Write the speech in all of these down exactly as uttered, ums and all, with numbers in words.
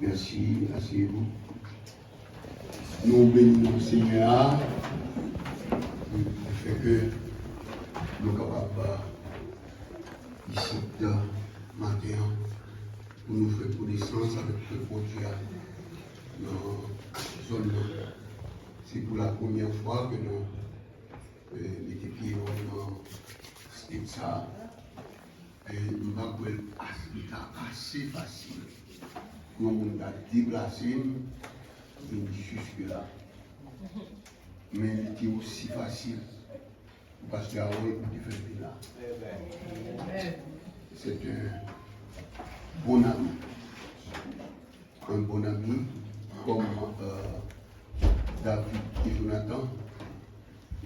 Merci, asseyez-vous. Nou beni non Senyè a, ki fè ke nou kapab isit maten an pou nou fè konesans avèk pèp Bondye a nan zòn nan. Se pou la premyè fwa ke nou eh, mete pye nou nan state sa a. Eh, m pa kwè l as-, li ta ase fasil pou yon moun ta deplase m vin jiske la. Men li te osi fasil pou pastè Harold pou te fè l vin la. C'est un bon ami. Un bon ami, comme euh, David et Jonathan,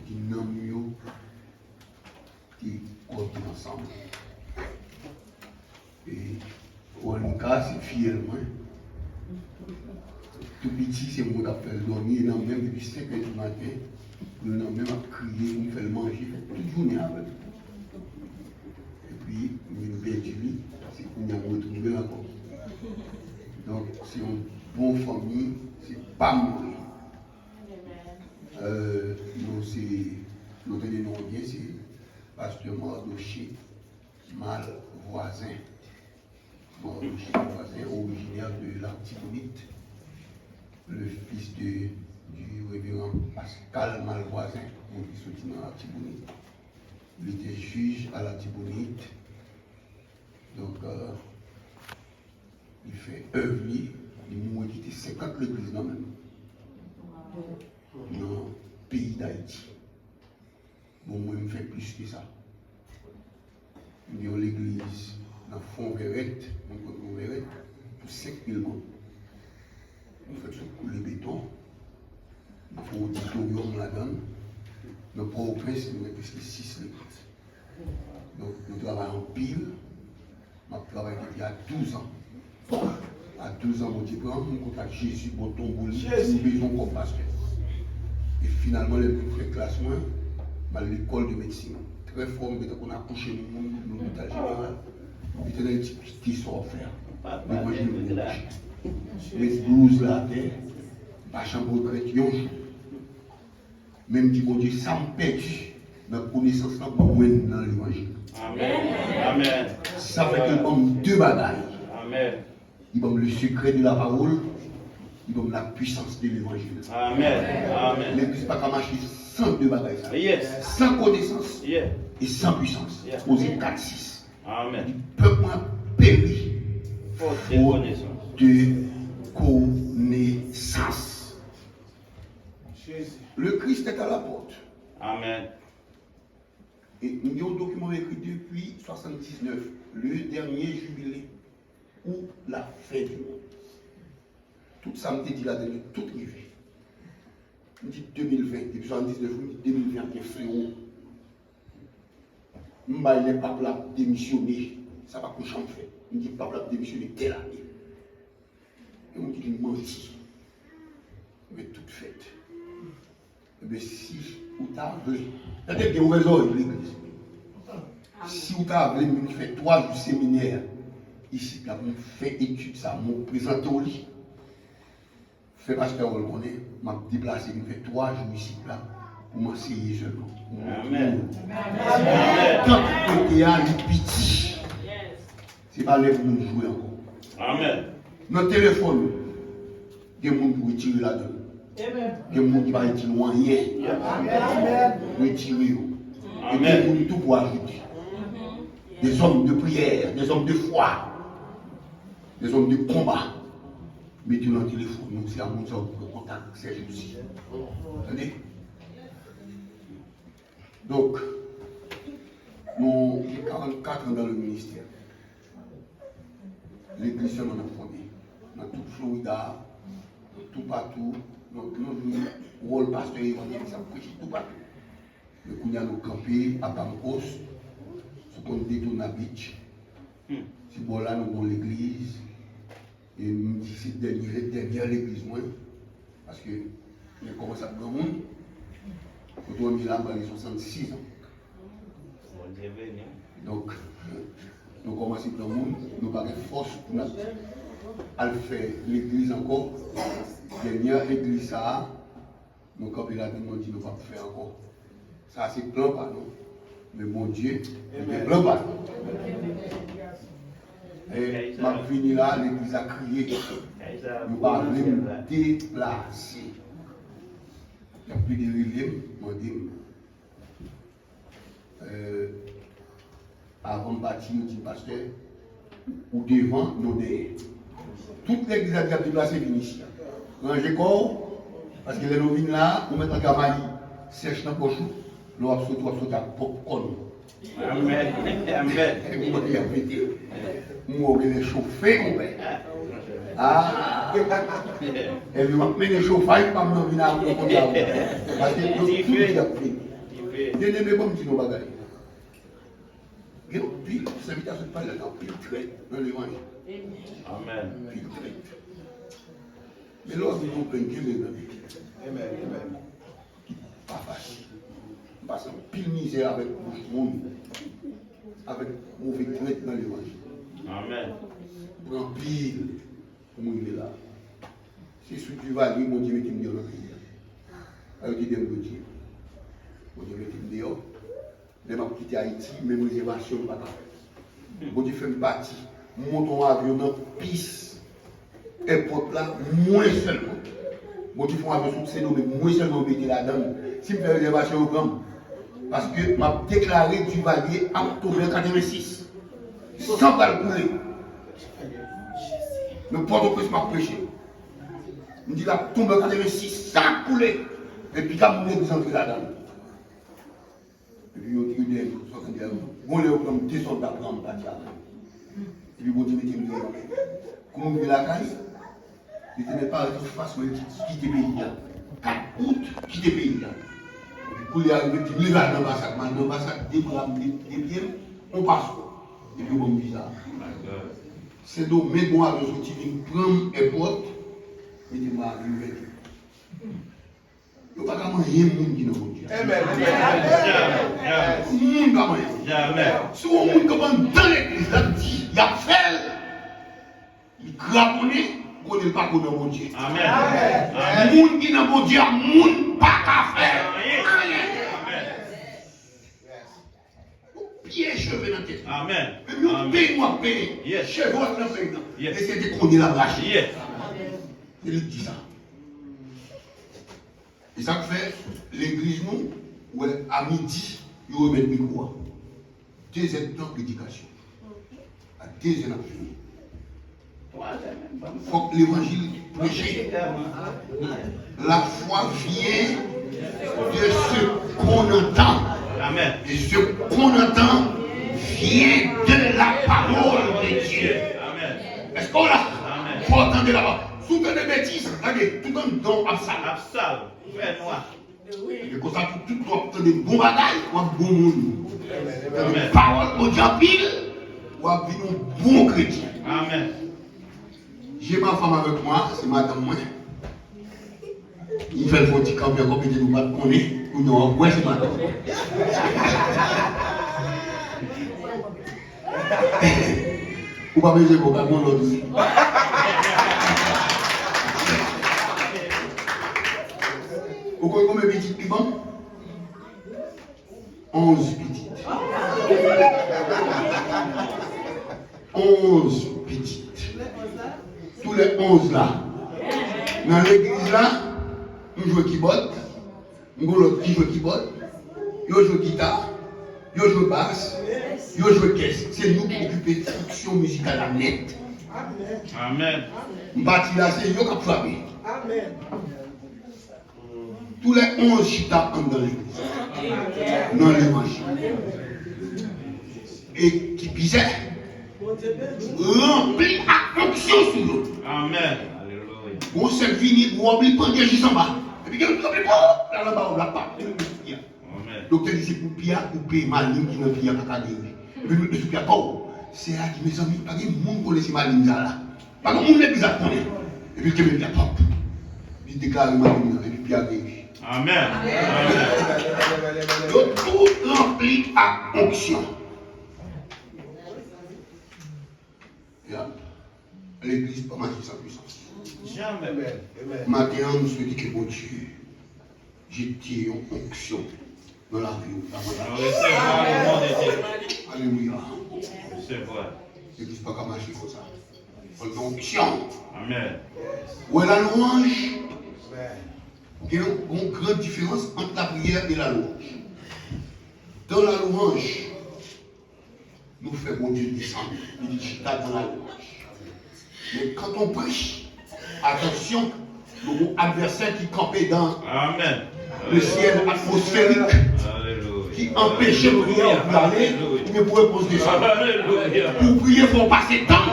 ki nanm yo te kòti ansanm. E Rolika se fiyèl mwen. Tou piti se mwen k ap fè l dòmi, e nan menm depi senk è di maten, pou l nan menm ap kriye, pou m fè l manje, fè tout jounen avè l. Epi, m vin pèdi li, se kounye a m retwouve l ankò. Donk, se yon bon fanmi, se pa m li. Euh, nou se, nou tande non an byen, se pastè Mardoché Malvoisin. Mardoché Malvoisin, originaire de l'Artibonite, le fils de, du révérend Pascal Malvoisin, moun ki soti nan Latibonit. Li te jij a Latibonit. Donk, euh, li fè èv li, li mouri kite senkant legliz nan men l. Nan peyi Dayiti. Bon, mwen, m fè plis ke sa. M gen yon legliz nan Fon Vèrèt, mwen konn Fon Vèrèt, pou senk mil manm. Nou fè sot koule beton, nou fè oditoryòm ladan l. Nan Pòtoprens, nou gen plis ke sis legliz. Donk, nou travay anpil. M ap travay depi a douz an. A douz an, Bondye pran m, m kontak Jezi, bon tonbo li, di m bezwen w kòm pastè. E finalman, lè m fin fè klas mwen, m al lekòl de medsin. Trè fò, m gentan konn akouche moun, moun lopital jeneral. Letènèl di, kite sa w ap fè a. Levanjil moun manje. Met blouz la atè, m pa janm regrèt yon jou. Men m di Bondye, sa m pèdi nan konesans lan, ban mwen l nan levanjil. Amèn. Amèn. Sa fè ke l ban m de bagay. Amèn. Li ban m le secret de la parole, li ban m la puissance de l'évangile. Amèn. Amèn. Legliz pa ka mache san de bagay sa. Yes. San konesans. Yeah. E san pwisans. Yeah. Koze kat sis. Amèn. Pèp mwen ap peri fòt de konesans. De konesans. Le Christ est à la porte. Amèn. E m gen yon dokiman m ekri depi swasanndiznèf, le dernier jubilé ou la fin du monde. Tout sa m te di ladan yo, tout rive. M di de mil ven, depi swasanndiznèf, m di de mil ven ap gen frewo. M bay lè pap la ap demisyone, sa pa ko janm fèt. M di pap la ap demisyone tèl ane. Gen moun ki di m manti. Men tout fèt. Ebyen, si ou ta vle, tande byen, ouvè zòrèy legliz. Si ou ta vle, m vin fè twa jou seminè isit la pou m fè etid sa, m prezante w li. Fè pastè Harold konnen, m ap deplase vin fè twa jou isit la pou m anseye sèlman. Pou montre yo. Amèn. Tan ki pote a, li piti. Se pa lè pou moun jwe ankò. Amèn. Nan telefòn ou, gen moun pou retire ladan l. Amèn. Gen moun ki pa itil ou anyen. Amèn. Retire yo. E gen moun tou pou ajoute. Des hommes de prière, des hommes de foi, des hommes de combat. Mete yo nan telefòn nou, se a moun sa yo pou pran kontak sèjousi. Tande? Donk, nou gen karannkat an dan le ministè. Legliz sèlman n ap fonde. Nan tout Florida, nan toupatou, nou, nou jwe wòl pastè evanjelis ap preche toupatou. Men kounye a nou kanpe a Pamkos, sou kòn Daytona Beach. Hmm. Ti bò la nou gen yon legliz. E m di se dènye, dènyè legliz mwen. Paske mwen kòmanse ap granmoun. Kote w ye la, m pral gen swasannsis an. Bondye beni. Donk, nou kòmanse granmoun, nou pa gen fòs pou n ap Al fè legliz ankò. Dènyè legliz sa a, nou kanpe ladan, nou di nou p ap fè ankò. Sa se plan pa nou. Men Bondye, li gen plan pa nou. E m ap vini la, legliz la kriye. Yo pa vle m deplase. Y ap plede rele m, mande m. Euh, avan m pati, yo di m, pastè, ou devan, nou dèyè. Tout legliz la di ap deplase vin isi a. Ranje kò w, paske lè nou vin la, ou mèt antre ak mayi sèch nan pòch ou, lè w ap soti, w ap soti ak pwòp kòn ou. Amèn. Amèn. Epi kote y ap mete w. M wè w genlè chofe, konpè. Ah! Epi w ap mennen chofay pa m nan vin avè w konn sa. Paske yo tout di ap vini. Byeneme, ban m di nou bagay. Gen anpil, sèvitè sot pale la, gen anpil trèt nan levanjil. Amèn. Anpil trèt. Men lè w ap vin konprann, kenbe nan tèt. Amèn. Amèn. Pa fasil. M pase anpil mizè avèk bouch moun, avèk move trèt nan levanjil. Amèn. Pran anpil pou m rive la. Se sou Duvalier Bondye mete m deyò nan peyi a. Sa yo te di m Bondye. Bondye mete m deyò. Lè m ap kite Ayiti, menm rezèvasyon m pa ka fè. Bondye fè m pati. M monte yon avyon nan pis èpòt la, mwen sèlman. Bondye fè yon avyon sot Sendomeng, mwen sèlman yo mete ladan l. Si m fè rezèvasyon, yo pran m. Paske m ap deklare Duvalier ap tonbe an katrevensis. San pral koule. Nan Pòtoprens m ap preche. M di l ap tonbe an katrevensis, san koule. Epi ka moun legliz antre ladan l. Epi yo di yo dèyè m, sòt dèyè m. Bon, lè yo pran m, de sòlda pran m, pati avè m. Epi Bondye mete m deyò. Kouman m rive lakay? Letènèl parèt anfas mwen, li di, kite peyi a. Kat out, kite peyi a. Epi koulye a, yo di m leve al nan anbasad. M al nan anbasad, de bra m, de, de pye m, yon paspò. Epi yo ban m viza. Sendomeng, yon avyon soti vin pran m èpòt, mete m nan avyon, yo vèt. Yo pa ka manyen moun ki nan Bondye. Amen. Moun ka manyen. Si yon moun kanpe anndan legliz la, di, y ap fè l, li kraponnen, konnen l pa ko nan Bondye. Amen. Moun ki nan Bondye a, moun pa ka fè anyen. Ou pye cheve nan tèt ou. Amen. Menm yon peny w ap penyen, cheve w ap nan peny nan. Eseye de konnen l ap rache. Se li k di sa. E sa k fè legliz nou, ou wè, a midi, yo remèt mikwo a. De zèdtan predikasyon. A de zè n ap fini. Fòk levanjil preche. La foi vient de ce qu'on entend. Amen. Et ce qu'on entend vient de la parole de Dieu. Amen. Èske w la? Amen. Fò w tande la pawòl. Si w tande betiz, gade, tout anndan w ap sal. Ap sal. Fè nwa. E konsa, tout, tout, w ap tande bon bagay, w ap bon moun. Tande pawòl Bondye anpil, w ap vin yon bon kretyen. Amen. J'ai ma femme avec moi, se madanm mwen. Li fè l fè yon ti kanpe ankò, petèt nou pa t konnen, kounye a w ap wè se madanm mwen. Ou pa bezwen bon, ka gon lòt osi. Ou konn konbyen pitit li ban m? Onz pitit. Onz pitit. Tou lè onz la, nan legliz la, m jwe kibòd. M gon lòt ki jwe kibòd, yo jwe gita, yo jwe bas, yo jwe kès. Se nou k okipe fonksyon mizikal la nèt. Amen. M pati la, se yo k ap frape. Amen. Tou lè onz chita anndan legliz. Nan levanjil. E ki pizè, ranpli ak onksyon sou yo. Amen. Alelouya. Gon sèk vini, wòb li pandye jis anba. Epi gen lòt ki kanpe, wòb, la, anba wòb la, pap. Amen. Doktè di se pou pye a koupe, maleng ki nan pye a pa ka geri. Epi l met men sou pye a, pow! Sè a di, mezanmi, pa gen moun konnen se maleng sa la. Pa gen moun legliz la konnen. Epi l kenbe pye a, pap. Li deklare maleng nan, epi pye a geri. Amen. Amen. Yo tout ranpli ak onksyon. Ya. Legliz pa mache san pwisans. Maten an, nou swete ke Bondye jete yon onksyon nan lavi w, nan mwen la. Resevwa le non de Dieu. Alelouya. Resevwa. Legliz pa ka mache konsa. Fò l gen onksyon. Amèn. Ou wè la louanj? Gen yon gran diferans ant lapriyè e la louanj. Dan la louanj, nou fè Bondye desann. Li di chita dan la louanj. Men quand on prie, atansyon, nou gon advèsè ki kanpe dan le syèl atmosfèrik, ki anpeche priyè pou ale, oubyen pou repons desann. Pou priye, fò w pase tan.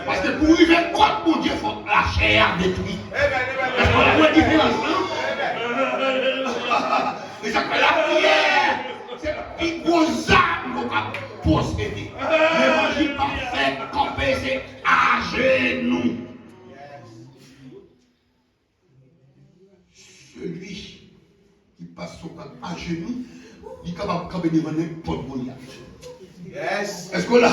Paske pou rive kot Bondye, fòk lachè a detwi. Èske w konprann diferans lan? E sa k fè lapriyè se pi gwo zam nou ka posede. Levanjil pa fè kanpe, se ajenou. Celui qui passe son temps à genoux, li kapab kanpe devan nenpòt Golyat. Èske w la?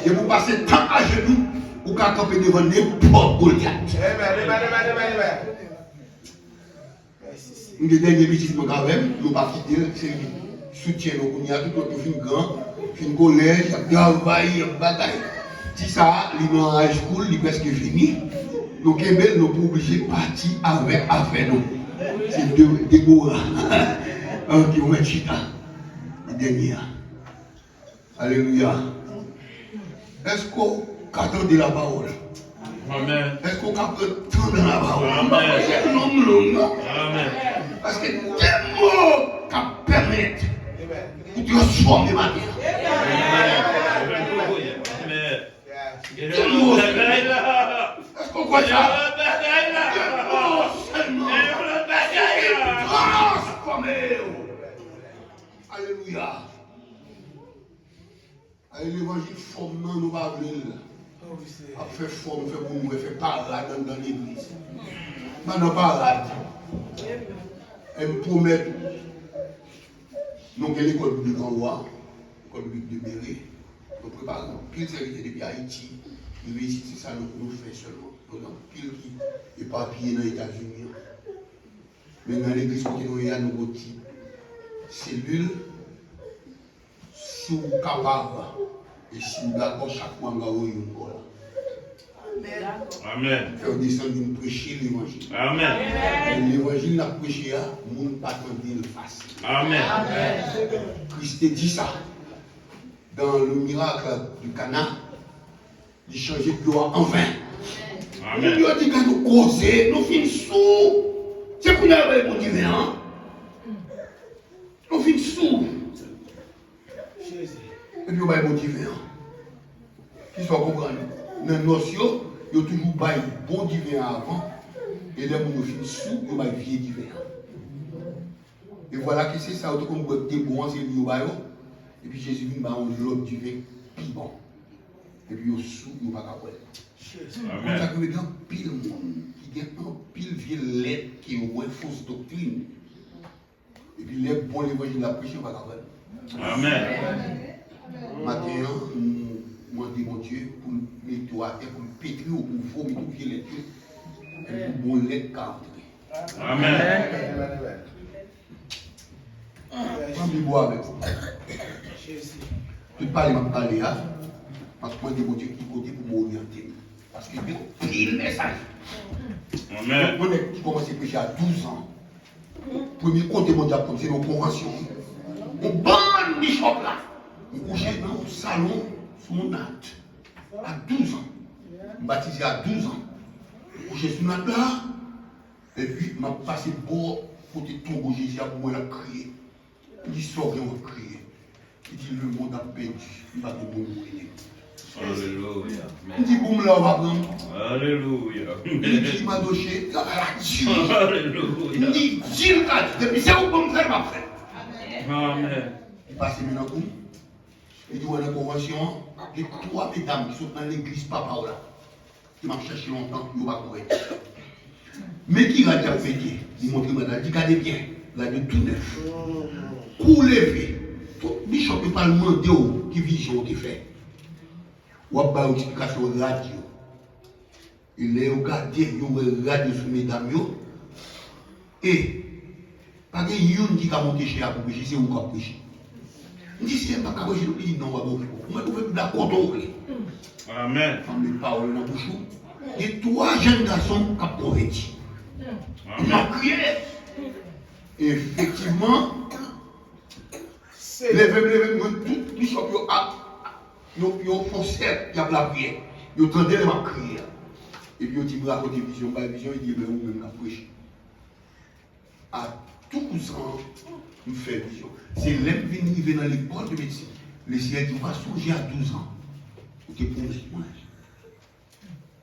Depi w pase tan ajenou, ou ka kanpe devan nenpòt Golyat. M gen dènye pitit mwen k avè m, nou pa kite l, se li soutyen nou kounye a, tout lòt yo fin gran, fin kolèj, y ap travay, y ap bagay. Ti sa a, li nan high school, li prèske fini. Nou kenbe l, nou pou oblije pati avèk afè nou. Se De-, Debora. Ok, ou mèt chita. Li dènye a. Alelouya. Èske w ka tande lapawòl? Amèn. Èske w ka pran tan nan lapawòl? M pa preche long long non. Amèn. Paske de mo k ap pèmèt ou transfòme maten an. Amèn. Alelouya. Amèn. De mo sèlman. Èske w kwè sa? De mo sèlman. Transfòme w. Alelouya. Ay, levanjil fòm nan, nou pa vle l. Ap fè fòm, fè moun wè, fè parad anndan legliz. Pa nan parad. E m pwomèt ou, nou gen lekòl biblik anwo a, lekòl biblik de Bere. Nou prepare anpil sèvitè depi Ayiti. Rive isit, se sa nou, nou fè sèlman. Nou gen anpil ki epapiye nan Etazini an. Men nan legliz kote nou ye a, nou gon ti selil. Si w kapab, e si w dakò, chak mwa m ka voye youn ba w la. Amèn. Fè w desann vin preche levanjil. Amèn. Men levanjil n ap preche a, moun pa tande l fasil. Amèn. Kris te di sa dans le miracle de Cana. Li chanje dlo a an ven. Amèn. Moun yo di, "Gad yon koze, nou fin sou." Se kounye a yo bay bon diven an. Nou fin sou. Epi yo bay bon diven an. Kisa w konprann? Nan nòs yo, yo toujou bay bon diven an avan. E lè moun yo fin sou, yo bay vye diven an. E vwala ke se sa yo te konn bwè k te bon an, se li yo ba yo. Epi Jezi vin ba yo yon lòt diven pi bon. Epi yo sou, yo pa ka bwè l. Amèn. Konsa ki gen anpil moun ki gen anpil vye lèt ke yo bwè, fos doktrin. Epi lè bon levanjil la preche, yo pa ka bwè l. Amèn. Maten an, m mande Bondye pou l mete w atè, pou l petri w, pou l vomit tout vye lèt yo. Epi pou bon lèt ka antre. Amèn. Pran Bib ou avèk ou. Tout pale m ap pale a, m ap mande Bondye ki kote pou m oryante m. Paske gen anpil mesaj. Amèn. Yon nèg ki kòmanse preche a douz an. Premye kote Bondye ap pran m, se nan konvansyon. Yon bann bichòp la. M kouche nan yon salon sou yon nat. A douz an. M batize a douz an. M kouche sou nat la. Epi, m ap pase bò kote tonbo Jezi a pou m wè l ap kriye. M di, "Sa w gen w ap kriye?" Li di, "Lemonn ap pèdi, m pa gen moun pou ede m." Alelouya. M di, "Boum la, w pa pran m." Alelouya. Li di, "Madoche, travay la di." Alelouya. M di, "Di l ka di, depi se ou ban m fè l, m ap fè l." Amèn. Li pase men nan kou m. Li di, "Wè nan konvansyon an, gen twa medam ki sot nan legliz papa w la, ki m ap chèche lontan, yo pa konnen. Men ki rad y ap mete." Li montre m rad la, li di, "Gade byen, rad yo tou nèf." Kou w leve, tout bichòp yo pral mande w ki vizyon w te fè. W ap ba yo eksplikasyon rad yo. E lè yo gade, yo wè rad yo sou medam yo. E pa gen youn ki ka monte chè a pou preche, se ou k ap preche. M di, Seyè, m p ap ka preche, li di, non, w ap ouvri. Ou mèt ouvri Bib la kote w vle. Amèn. Fanm met pawòl nan bouch ou. Gen twa jèn gason k ap konvèti. Amèn. M ap kriye. Efektivman, leve m, leve m, jwenn tout bishop yo ap, yo, yo fon sèk, y ap lapriyè. Yo tande lè m ap kriye a. Epi yo di m rakonte vizyon, m bay vizyon, yo di, ebyen, ou menm k ap preche. A douz an, m fè vizyon. Se lè m vin rive nan lekòl de medsin, Lesenyè di, ou pa sonje a douz an, ou te pwomèt mwen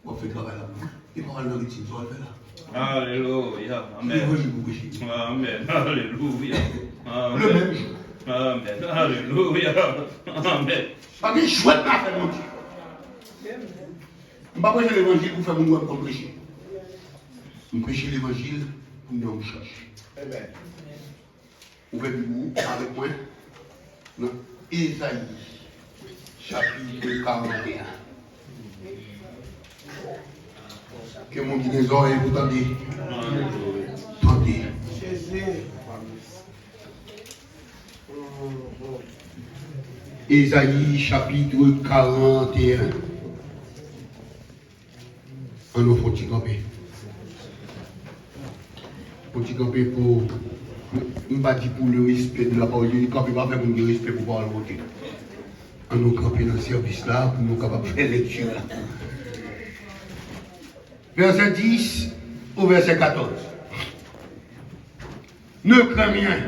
w ap fè travay la pou mwen. E pawòl nan medsin, sa w al fè la? Alelouya. Amèn. Levanjil pou preche. Amèn. Alelouya. Amèn. Le menm jou. Amèn. Alelouya. Amèn. Pa gen jwèt nan afè Bondye. M pa preche levanjil pou fè moun wè m konn preche. M preche levanjil pou m nan yon chèch. Amèn. Ouvè Bib ou avèk mwen nan Ezayi, chapit karannteyen. Ke moun ki gen zòrèy pou tande, tande. Ezayi, chapit karannteyen. Ann nou fè yon ti kanpe. Yon ti kanpe pou, m pa di pou le respect de la parole de Dieu, kanpe pa fè moun gen respè pou pawòl Bondye. Ann nou kanpe nan sèvis la pou nou kapab fè lekti la. Vèsè dis ou vèsè katòz. Ne crains rien,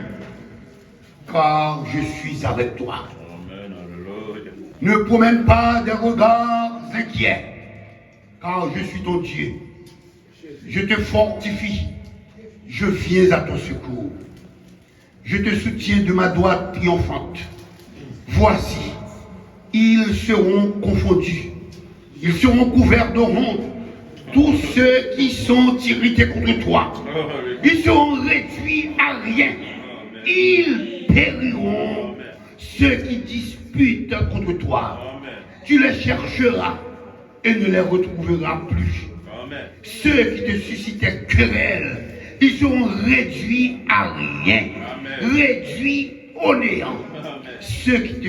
car je suis avec toi. Amen, alelouya. Ne promène pas des regards inquiets, car je suis ton Dieu. Je te fortifie, je viens à ton secours. Je te soutiens de ma droite triomphante. Voici, ils seront confondus. Ils seront couverts de honte. Tous ceux qui sont irrités contre toi, ils seront réduits à rien. Ils périront. Ceux qui disputent contre toi, tu les chercheras et ne les retrouveras plus. Amen. Ceux qui te suscitaient querelle, ils seront réduits à rien, amen, réduits au néant. Amen. Ceux qui te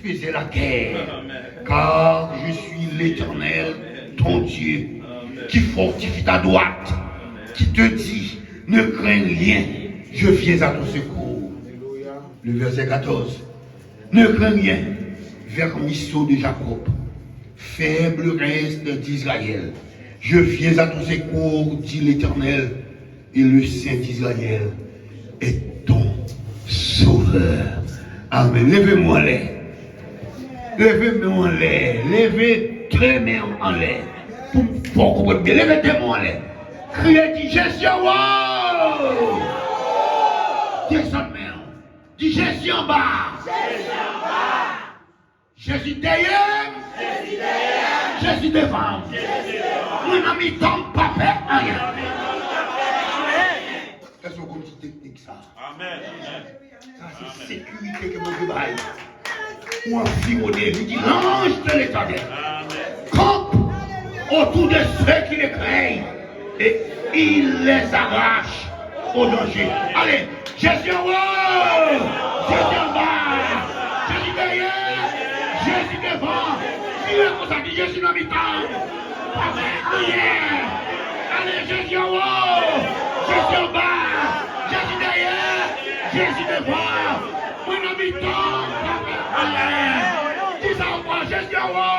faisaient la guerre, amen, car je suis l'Éternel, amen, ton Dieu, amen, qui fortifie ta droite, amen, qui te dit, ne crains rien, je viens à ton secours. Alléluia. Le verset quatorze. Ne crains rien, vermisseau de Jacob, faible reste d'Israël. Je viens à ton secours, dit l'Éternel, et le Saint d'Israël est ton sauveur. Amen. Leve men w anlè. Leve men w anlè. Leve de men w anlè. Pou m fè w konprann byen. Leve de men w anlè. Kriye, di, Jezi anwo! Desann men w. Di, Jezi anba. Jezi anba. Jezi dèyè m. Jezi dèyè m. Jezi devan m. Jezi devan m. Mwen nan mitan m, pa pè anyen. Èske w konn ti teknik sa? Amèn. Sa se sekirite ke Bondye bay. Ou anviwone, li di, l'ange de l'Éternel campe autour de ceux qui le craignent et il les arrache au danger. Ale, Jezi anwo, Jezi anba, Jezi dèyè, Jezi devan. Vire konsa, di, Jezi nan mitan m. Pa fè anyen. Ale, Jezi anwo, Jezi anba, Jezi dèyè, Jezi devan. Mwen nan mitan, pa fè anyen. Di sa ankò, Jezi anwo,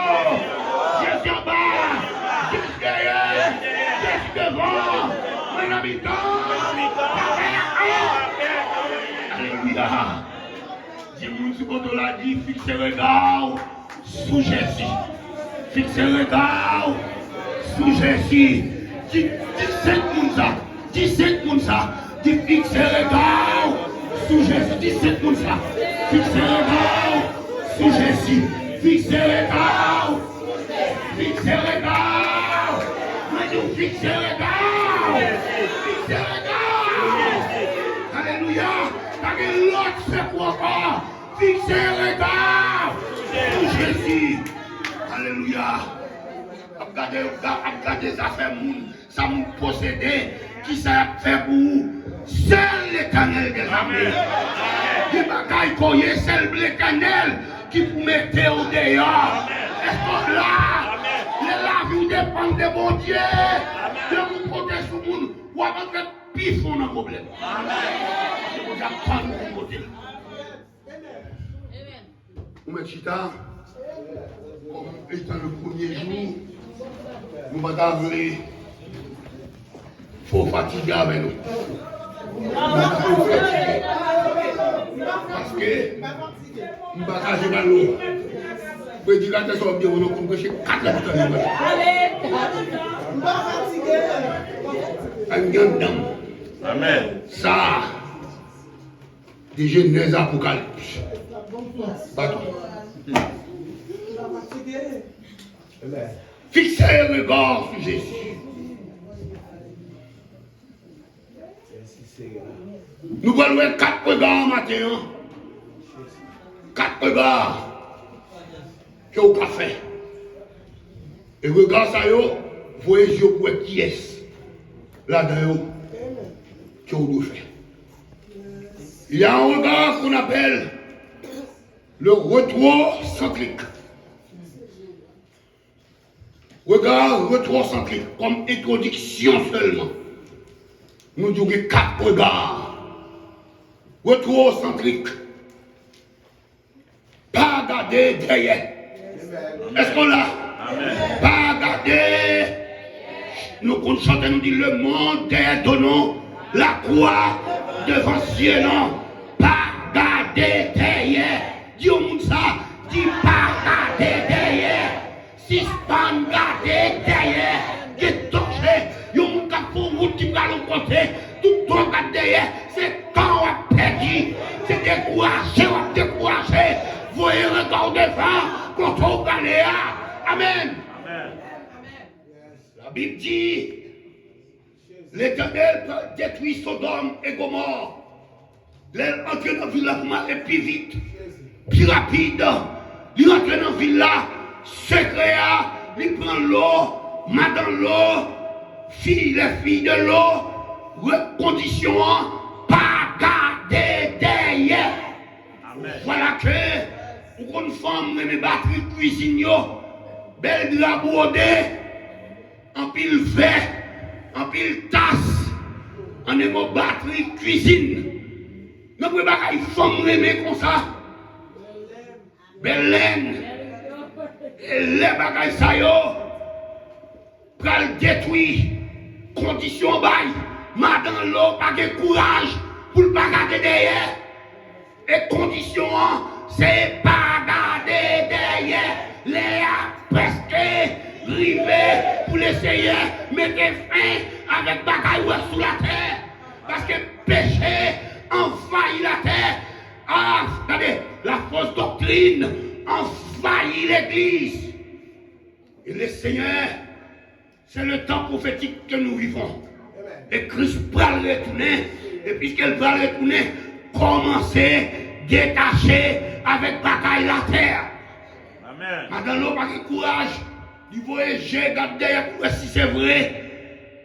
Jezi anba, Jezi dèyè, Jezi devan. Mwen nan mitan, pa fè anyen. Alelouya. Di moun sou kote w la, di, fikse rega w sou Jezi. Fikse rega w sou Jezi. Di, di senk moun sa. Di senk moun sa. Di, fikse rega w sou Jezi. Di senk moun sa. Fikse rega w sou Jezi. Fikse rega w. Fikse rega w. Mwen di w, fikse rega w. Fikse rega w. Alelouya. Pa gen lòt sekou ankò. Fikse rega w sou Jezi. Alelouya. Gade, yo ga-, ap gade zafè moun, sa moun posede, kisa y ap fè pou ou. Sèl Letènèl dèzame. Gen bagay ke w ye, sèl Letènèl ki pou mete w deyò. Èske w la? Lè lavi w depann de Bondye, depi w konte sou moun, w ap antre pi fon nan pwoblèm. Bondye ap tann ou pou kote l. Ou mèt chita. Kòm etan le premye jou, nou pa ta vle fè w fatige avè nou. Nou pa ta vle w fatige. Paske m pa ka jwe bal non. Predikatè sa w ap di, nou konn preche kat lè pou tande mwen. Ann gen anndan m. Amèn. Sa a, de Jenèz a Apokalips. Baton. Fikse rega w sou Jezi. Nou pral wè kat rega maten an. Kat rega ke w ka fè. E rega sa yo, voye je w pou wè kiyès ladan yo ke w dwe fè. Il y a un regard qu'on appelle le rétrocentrique. Rega retwosantrik, kòm entwodiksyon sèlman, nou di w gen kat rega retwosantrik. Pa gade dèyè. Èske w la? Amèn. Pa gade. Nou konn chante, nou di, le monde derrière Donon, la croix devant Zion. Pa gade dèyè. Di yon moun sa, di pa gade dèyè. Sispann gade dèyè. Gen danje. Yon moun k ap fè yon wout ki pral yon kote, toutan w gade dèyè, se tan w ap pèdi. Se dekouraje w ap dekouraje. Voye rega w devan kote w prale a. Amèn. Labib di, Letènèl pral detwi Sodòm e Gomò. Lè l antre nan vil la pou m ale pi vit, pi rapid, li rantre nan vil la, sekrè a, li pran lo, madan lo, fi, les filles de l'eau, kondisyon an, pa gade dèyè. Amèn. Vwala ke ou konn fanm renmen batri kwizin yo, bèl dra bwode, anpil vè, anpil tas, an emo batri kwizin. Nan mwen bagay fanm renmen konsa. Bèl lenn. E lè bagay sa yo pral detwi, kondisyon bay, madan lo pa gen kouraj pou l pa gade dèyè. E kondisyon an, se pa gade dèyè. Lè a prèske rive pou Leseyè mete fen avèk bagay ou wè sou latè. Paske peche anvayi latè. Ah, gade, la fausse doctrine anvayi legliz. E Leseyè, c'est le temps prophétique que nous vivons. E Kris pral retounen. E piske l pral retounen, kòmanse detache avèk bagay latè. Amèn. Madan lo pa gen kouraj. Li voye je gad dèyè pou wè si se vre.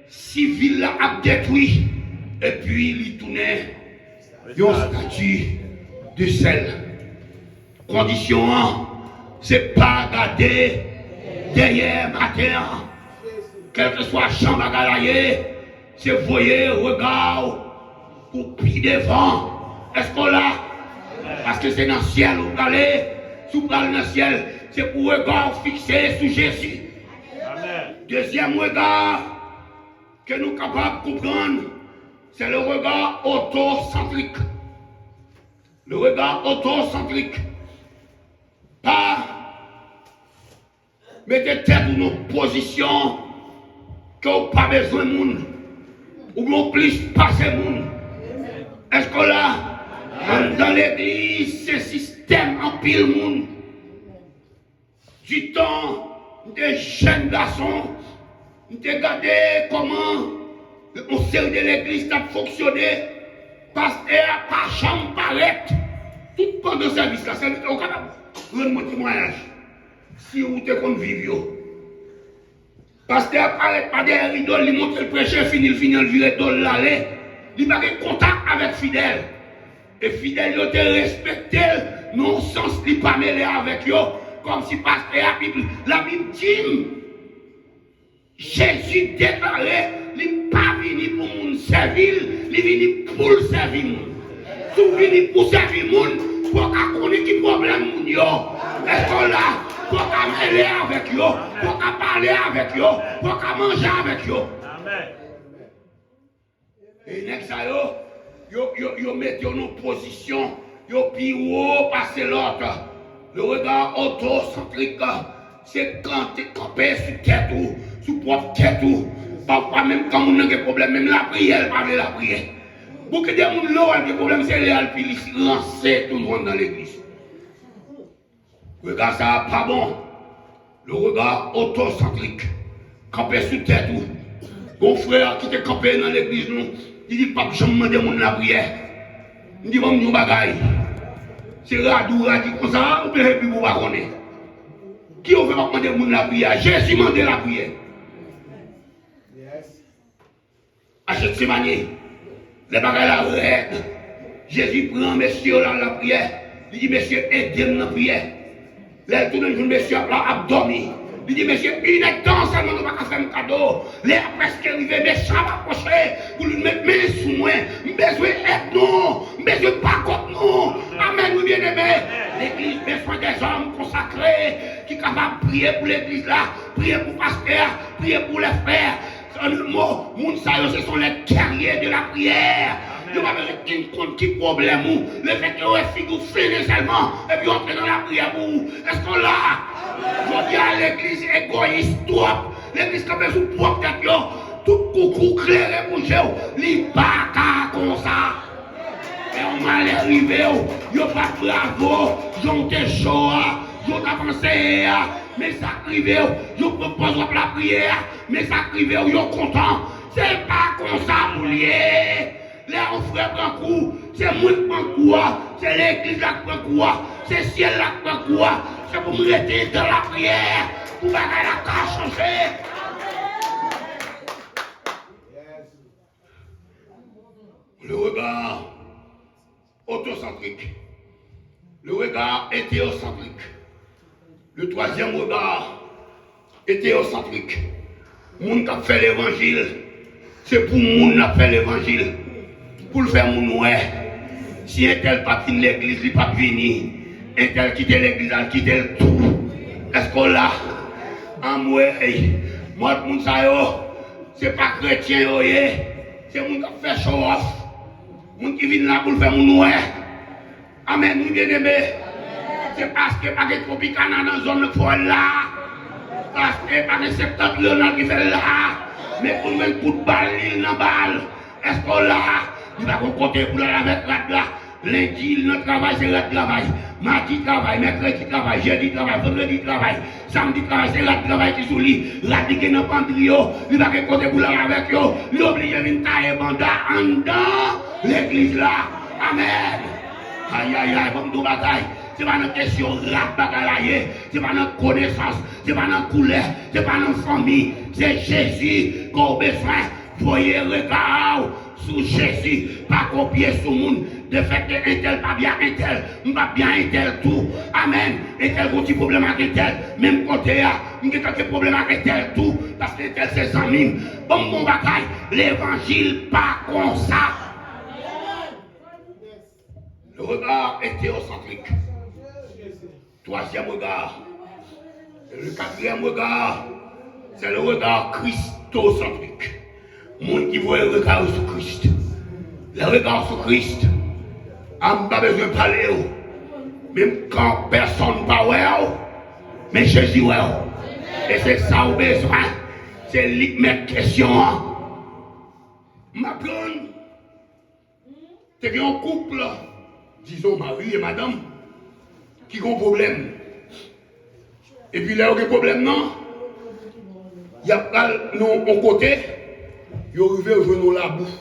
Si vil la ap detwi. Epi li tounen yon stati de sèl. Kondisyon an, se pa gade dèyè maten an. Kèlkeswa jan bagay la ye, se voye rega w pou pi devan. Èske w la? Paske se nan syèl ou prale. Si w pral nan syèl, se pou rega w fikse sou Jezi. Amèn. Dezyèm rega ke nou kapab konprann, se le regard autocentrique. Le regard autocentrique. Pa mete tèt ou nan pozisyon ke w pa bezwen moun, oubyen w plis pase moun. Èske w la? Anndan legliz, se sistèm anpil moun. Ditan m te jèn gason, m te gade kòman yon seri de legliz t ap fonksyone. Pastè a pa janm parèt. Tout pandan sèvis la, sèvitè, ou kapab rann mwen temwayaj, si ou te konn viv yo. Pastè a parèt pa dèyè rido l, li monte l preche, fini l fini, l vire do l, l ale. Li pa gen kontak avèk fidèl. E fidèl yo te respekte l, nan yon sans li pa mele avèk yo. Kòmsi pastè a, Bib, Labib di m, Jezi deklare li pa vini pou moun sèvi l, li vini pou l sèvi moun. Si w vini pou sèvi moun, fò w ka konnen ki pwoblèm moun yo. Èske w la? Fò w ka mele avèk yo, fò w ka pale avèk yo, fò w ka manje avèk yo. E nèg sa yo, yo, yo, yo mete w nan pozisyon, yo pi wo pase lòt. Le regard autocentrique, se kanpe, kanpe sou tèt ou, sou pwòp tèt ou. Pafwa menm kan moun nan gen pwoblèm, menm lapriyè, l pa vle lapriyè. Bouke de moun lè w wè l gen pwoblèm, se lè a l pi ranse toujou anndan legliz. Rega sa a pa bon. Le regard autocentrique. Kanpe sou tèt ou. Gon frè ki te kanpe nan legliz nou, li di l p ap janm mande moun lapriyè. M di, ban m yon bagay. Se radi w radi konsa, oubyen se Bib ou pa konnen? Ki yo fè w ap mande moun lapriyè? Jezi mande lapriyè. A Jetsemani, lè bagay la rèd, Jezi pran mesye yo la nan lapriyè. Li di, mesye, ede m nan priyè. Lè l tounen, l jwenn mesye ap la, ap dòmi. Li di, mesye, inèdtan sèlman nou pa ka fè m kado. Lè a prèske rive, mesye ap apwoche pou li met men sou mwen. M bezwen èd nou. M bezwen bakòp nou. Amèn, wi, byeneme. Legliz bezwen dèzòm konsakre ki kapab priye pou legliz la, priye pou pastè a, priye pou lè frè. An de mo, moun sa yo, se sont les guerriers de la prière. Yo pa bezwen konn ki pwoblèm ou. Lefètke yo wè figi w fennen sèlman, epi yo antre nan lapriyè pou ou. Èske w la? Jodi a, legliz egoyis twòp. Legliz kanpe sou pwòp tèt yo. Tout koukou klere pou je w. Li pa ka konsa. Lè yon malè rive w, yo bat bravo, jan w te cho a, jan w t ap anseye a. Men sa k rive w, yo pran pòz w ap lapriyè a. Men sa k rive w, yo kontan. Se pa konsa pou l ye. Lè yon frè pran kou, se mwen k pran kou a, se legliz la k pran kou a, se syèl la k pran kou a. Se pou m rete dan lapriyè pou bagay la ka chanje. Le regard autocentrique. Le regard hétérocentrique. Le troisième regard hétérocentrique. Moun k ap fè levanjil, se pou moun l ap fè levanjil. Pou l fè moun wè. Si entèl pa t vin legliz, li p ap vini. Entèl kite legliz la, l kite l tou. Èske w la? Anmwey, mòd moun sa yo, se pa kretyen yo ye. Se moun k ap fè show off. Moun ki vin la pou l fè moun wè. Amèn, wi, byeneme. Se paske pa gen Tropicana nan zòn nan k fè w al la. Paske pa gen Septentrional ki fè l la. Men pou l jwenn kout bal, li nan bal. Èske w la? Li pa gon kote pou l al avèk rad la. Lendi, li nan travay, se rad travay. Madi, travay. Mèkredi, travay. Jedi, travay. Vandredi, travay. Samdi, travay. Se rad travay ki sou li. Rad li gen nan pandri yo. Li pa gen kote pou l al avèk yo. Li oblije vin taye banda anndan legliz la. Amèn. Ayayay, ban m di w bagay. Se pa nan kesyon rad bagay la ye. Se pa nan konesans. Se pa nan koulè. Se pa nan fanmi. Se Jezi ke w bezwen. Voye rega w sou Jezi. Pa kopye sou moun. Lefètke entèl pa byen ak entèl, m p ap byen ak entèl tou. Amèn. Entèl gon ti pwoblèm ak entèl. Menm kote a, m gentan gen pwoblèm ak entèl tou. Paske entèl se zanmi m. Ban m bon bagay. Levanjil pa konsa. Le regard hétérocentrique. Troisième regard. Le quatrième regard, c'est le regard christocentrique. Moun ki voye rega yo sou Kris. Le regard sou Kris. A, m pa bezwen pale w. Menm kan pèsonn pa wè w, men Jezi wè w. E se sa w bezwen. Se li k mèt kesyon an. M aprann Te gen yon koup, dizon mari e madanm, ki gen yon pwoblèm. Epi lè yo gen pwoblèm nan, y ap pral nan yon kote, yo rive yo jwenn yon labou.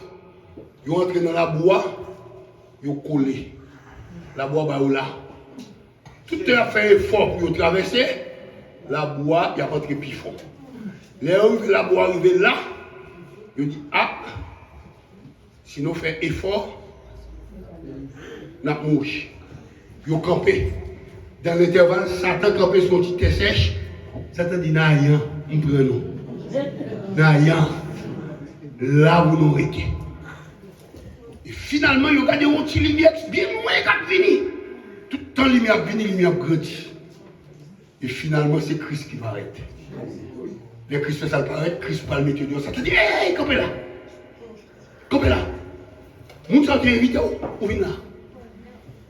Yo antre nan labou a, yo kole. Labou a ba yo la. Tout tan y ap fè efò pou yo travèse, labou a, y ap antre pi fon. Lè yo rive la, pou yo rive la, yo di, a, si nou fè efò, n ap mouri. Yo kanpe. Dan lentèval, Satan kanpe sou yon ti tè sèch. Satan di, Nayan, m pran nou. Nayan, la pou nou rete. E finalman, yo gade yon ti limyè byen lwen k ap vini. Tout tan limyè ap vini, limyè ap grandi. E finalman, se Kris ki parèt. Lè Kris fè sa l parèt, Kris pral mete yo deyò. Satan di, ey, kanpe la! Kanpe la! Moun sa yo te envite w, ou vin la.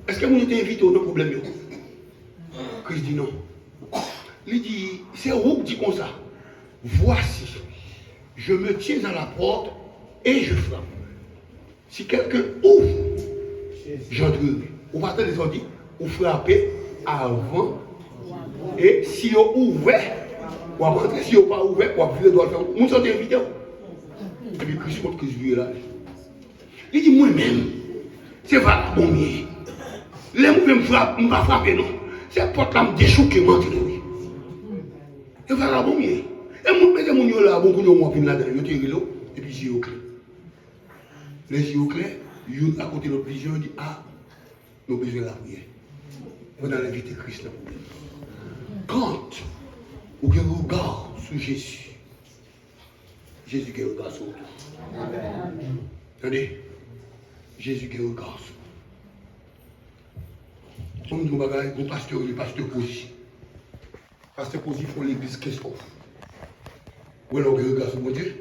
Èske moun yo te envite w nan pwoblèm yo? Kris di non. Li di, se ou k di konsa, Voici, je me tiens à la porte et je frappe. Si quelqu'un ouvre, j'entrerai. Ou pa tande sa w di? Ou frape avan. E si yo ouvè, w ap antre. Si yo pa ouvè, w ap vire dwat fè moun sa w te envite w. Epi Kris montre Kris vire l ale. Li di, mwen menm, se vagabon m ye. Lè m ouvè m frape, m pa frape non. Se pòt la m dechouke m antre wi. Se vagabon m ye. E moun mete moun yo la, bon kounye w ap vin ladan, yo te rele w, epi zye yo klè. Lè zye yo klè, youn rakonte lòt vizyon, yo di, a, nou bezwen lapriyè. Mwen al envite Kris nan pwoblèm. Quand ou gen rega sou Jezi, Jezi gen rega sou ou tou. Tande, Jezi gen rega sou ou. Fò m di yon bagay, gon pastè rele pastè Pozi. Pastè Pozi fon legliz Kenskòf. Ou wè lè w gen rega sou Bondye,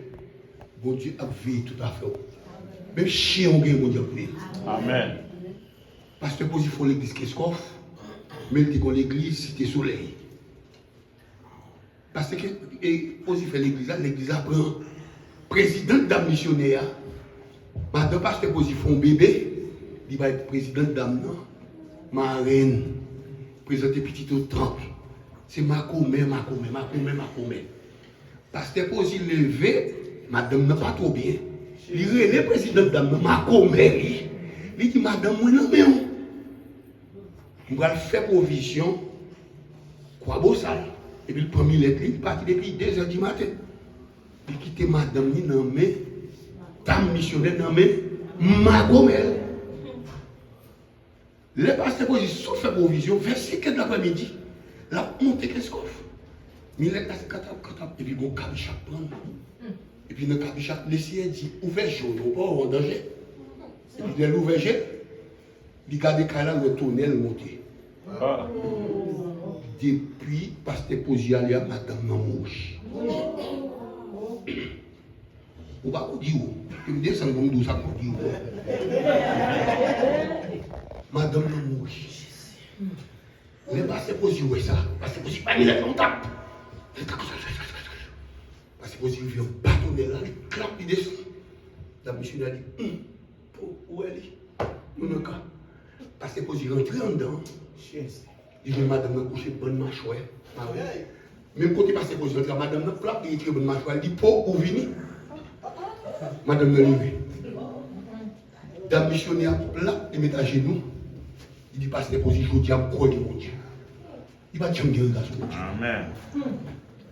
Bondye ap veye tout afè w. Menm chen w gen, Bondye ap veye l. Amèn. Pastè Pozi fon legliz Kenskòf, men l te gon legliz Site Solèy. Pastè ke, e, Pozi fè legliz la, legliz la pran prezidant dam misyonè a. Madan pastè Pozi fè yon bebe, li bay prezidant dam nan, marenn, prezante pitit yo tanp. Se makomè, makomè, makomè, makomè. Pastè Pozi leve, madanm nan pa twò byen. Li rele prezidant dam nan, makomè li. Li di, madanm mwen nan men w. M pral fè pwovizyon Kwabosal. Epi l pran milèt li, li pati depi de zè di maten. Li kite madanm li nan men dam misyonè, nan men makomè l. Lè pastè Pozi sot fè pwovizyon, vè senkè d laprèmidi, l ap monte Kenskòf. Milèt la se katap, katap, epi gon kabich ap pran l. Epi nan kabich la, Leseyè di, ouvè je w, ou pa wè w an danje. Epi lè l ouvè je l, li gade kay la, l wè tonèl monte. Ah. Depi pastè Pozi ale a, madanm nan mouri. Ou pa pou di w. Pou m desann pou m di w sa pou di w. Madanm nan mouri. Lè pastè Pozi wè sa, pastè Pozi bay milèt la yon tap. Pastè Pozi rive anba tonèl la, li klap, li desann. Dam misyonè di, hum, po, ou wè li? Nou nan ka. Pastè Pozi rantre anndan. Li jwenn madanm nan kouche bann machwè mare. Menm kote pastè Pozi rantre a, madanm nan plap, li retire bann machwè, li di, po, ou vini? Madanm nan leve. Dam misyonè a plap, li met ajenou. Li di, pastè Pozi, jodi a m kwè gen Bondye. Li pa t janm gen rega sou Bondye. Amèn.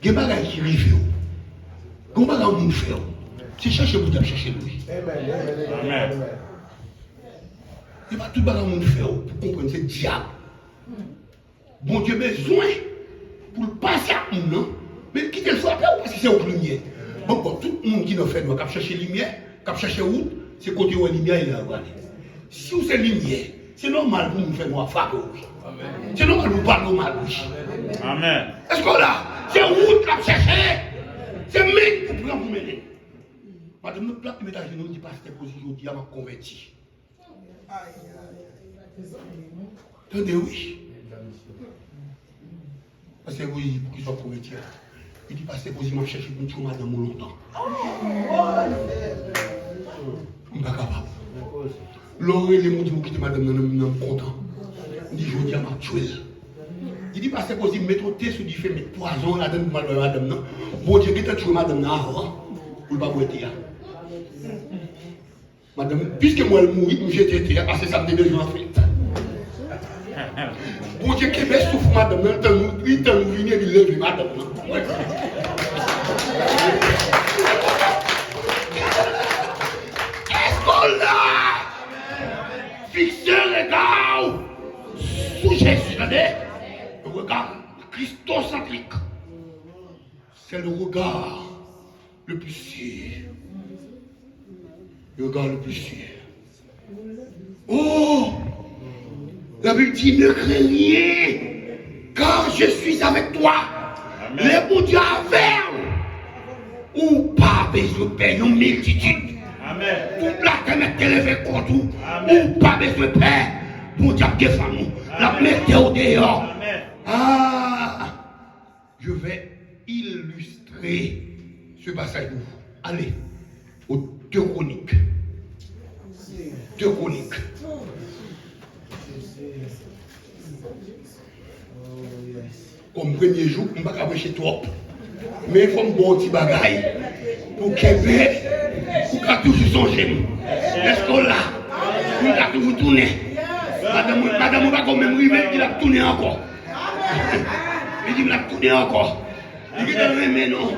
Gen bagay ki rive w. Gen bagay yon moun fè w. Se chèche Bondye ap chèche l wi. Amèn. Se pa tout bagay yon moun fè w pou konprann se dyab. Bondye bezwen pou l pase ak moun nan, men l kite l frape w paske se ou k limyè. Bon, bon, tout moun ki nan fènwa k ap chèche limyè, k ap chèche wout, se kote yo wè limyè a, e la yo prale. Si w se limyè, se nòmal pou moun fènwa frape w wi. Se nòmal pou w pa nòmal wi. Amèn. Èske w la? Se wout l ap chèche. Se men pou pran pou mennen. Madanm nan plap li met ajenou, li di, pastè Pozi, jodi a m ap konvèti. Tande wi. Pastè Pozi di, poukisa w ap konvèti a? Li di, pastè Pozi, m ap chèche pou m tchwe madanm ou lontan. M pa kapab. Lè w rele m, ou di m ou kite madanm nan nan men m, m kontan. M di, jodi a m ap tchwe l. Li di, pastè Pozi, met yon te sou dife, met pwazon ladan l pou m al bay madanm nan. Bondye gentan tchwe madanm nan avan pou l pa bwè te a. Madanm, piske m wè l mouri, m jete te a, paske sa m te bezwen an fèt. Bondye kenbe souf madanm nan, li tann nou, li tann nou vini, epi l leve madanm nan. Regard le plus sûr. Le regard le plus sûr. Oh, la Bible dit, ne crains rien, car je suis avec toi. Lè Bondye avè w, ou pa bezwen pè yon miltitid. Tout latè mèt te leve kont ou, ou pa bezwen pè. Bondye ap defann ou. L ap mete w deyò. Ah, je vais illustrer ce passage pour vous. Allez, au deux Chroniques. Deux Chroniques. Kòm premye jou, m pa ka preche twòp. Men fò m ba w ti bagay pou kenbe, pou w ka toujou sonje m. Èske w la? Pou m ka toujou tounen. Madanm ou, madanm ou pa ko menm rive, li di l ap tounen ankò. Li di m l ap tounen ankò. Li gentan renmen nou.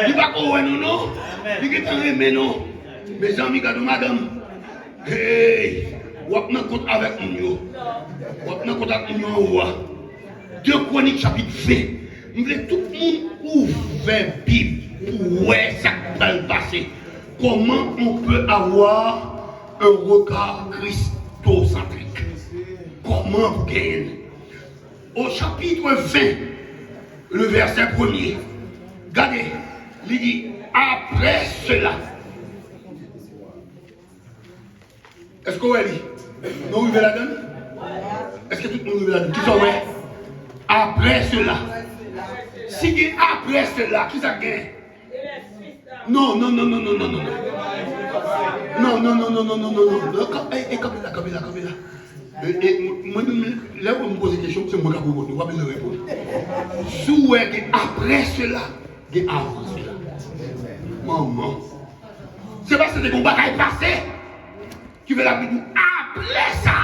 Li pa ko wè nou non. Li gentan renmen nou. Mezanmi, gade yon madanm. Hey, w ap nan kont avèk moun yo. W ap nan kont ak moun yo anwo a. De Kwonik chapit ven. M vle tout moun ouvè Bib pou wè sa k pral pase. Comment on peut avoir un regard christocentrique? Kòman pou genyen l? Au chapitre vingt, le verset premier. Gade, li di, après cela. Èske w wè li? Nou rive ladan l? Èske tout moun rive ladan l? Kisa w wè? Après cela. Si gen après cela, kisa k gen? Non, non, non, non, non, non, non, non. Non, non, non, non, non, non, non, non. Non, kan-, e, e, kanpe la, kanpe la, kanpe la. E, e, mwen, mwen, lè mwen poze kesyon, se mwen k ap reponn, ou pa bezwen reponn. Si w wè gen après cela, gen avant cela. Manman. Se paske te gen yon bagay pase, ki fè Labib di w, après ça,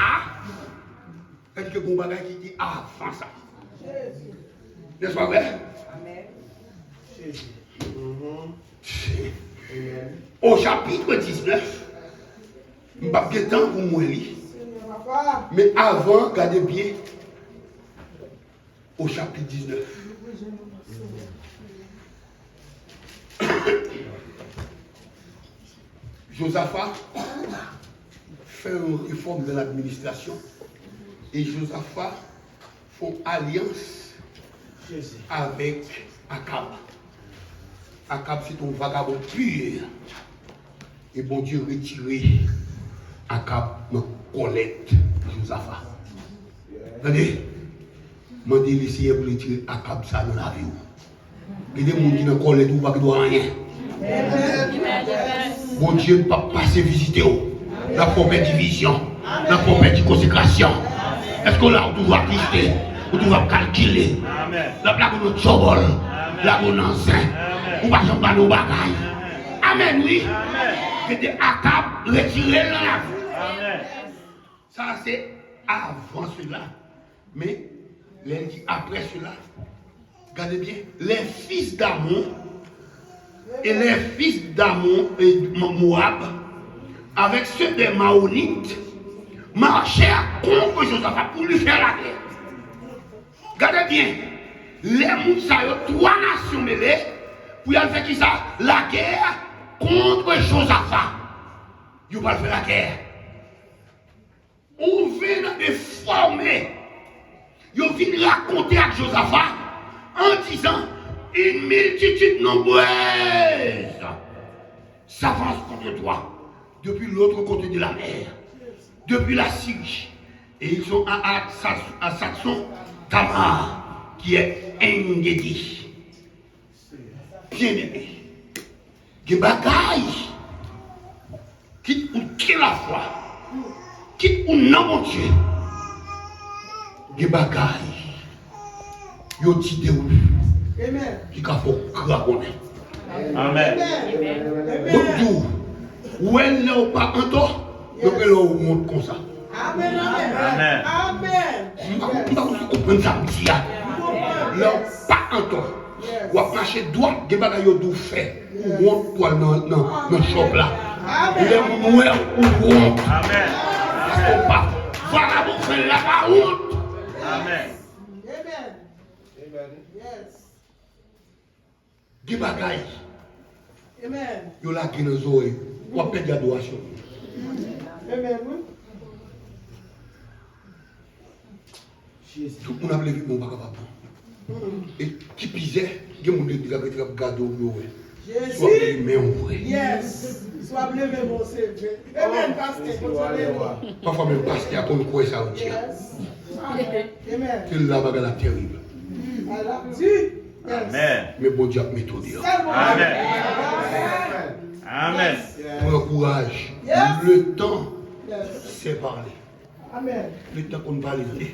sa vle di ke gen yon bagay ki te avan sa. Nèspa vrè? Amen. Au chapitre dix-neuf, m p ap gen tan pou m wè li. Men avan, gade byen. Au chapitre dix-neuf. Josaphat fè yon refòm nan ladministrasyon e Josaphat fè yon alyans avèk Akab. Akab se te yon vagabon pir. E Bondye retire Akab nan kòlèt Jozafat. Tande, mande Leseyè pou l retire Akab sa nan lavi w. Gen de moun ki nan kòlèt ou, ou pa gen dwa anyen. Bondye p ap pase vizite w. L ap fè w pèdi vizyon. L ap fè w pèdi konsekrasyon. Èske w la, ou toujou atriste? Ou toujou ap kalkile? L ap lage w nan tchòbòl. Lage w nan zen. Ou pa janm ba nou bagay. Amèn, wi. Mete Akab, retire l nan lavi w. Sa se avan sela. Men, lè l di après cela, gade byen, les fils d'Ammon et les fils d'Ammon et Mo-, Moab, avec ceux des Maonites, marchèrent contre Josaphat pour lui faire la guerre. Gade byen, lè moun sa yo, twa nasyon mele, pou y al fè kisa? Lagè kont Jozafat. Yo pral fè lagè. Ou vin de fòme. Yo vin rakonte ak Jozafat en disant, une multitude nombreuse s'avance contre toi depuis l'autre côté de la mer, depuis la Syrie, et ils sont à, à, à Sason Tamar, qui est En-Gedi. Byeneme, gen bagay, kit ou gen lafwa, kit ou nan Bondye, gen bagay yo di de ou ki ka fè w kraponnen. Amèn. Bon, di w, ou wè lè w pa antò, yo rele w wont konsa. Amèn, amèn. Amèn. M pa, m pa konprann sa m di a. Lè w pa antò, w ap mache dwat, gen bagay yo di w fè. Ou wont pou al nan, nan, nan chòp la. Lè moun wè ou, ou wont. Paske w pa, vagabon fè l la pa wont. Amèn. Gen bagay yo lage nan zòrèy ou, w ap pèdi adorasyon. Tout moun ap leve men w pa kapab. E ki pizè, gen moun legliz ap rete ap gade w pou yo wè si w ap leve men w vre. Si w ap leve men w se vre. Amen, pastè. Bondye beni w. Pafwa menm pastè a konn kwè sa yo di a. Se la bagay la terib. Amen. Men Bondye ap mete w deyò. Amen. Amen. Pran kouraj. Le temps sait parler. Amen. Le temps konn pale tande.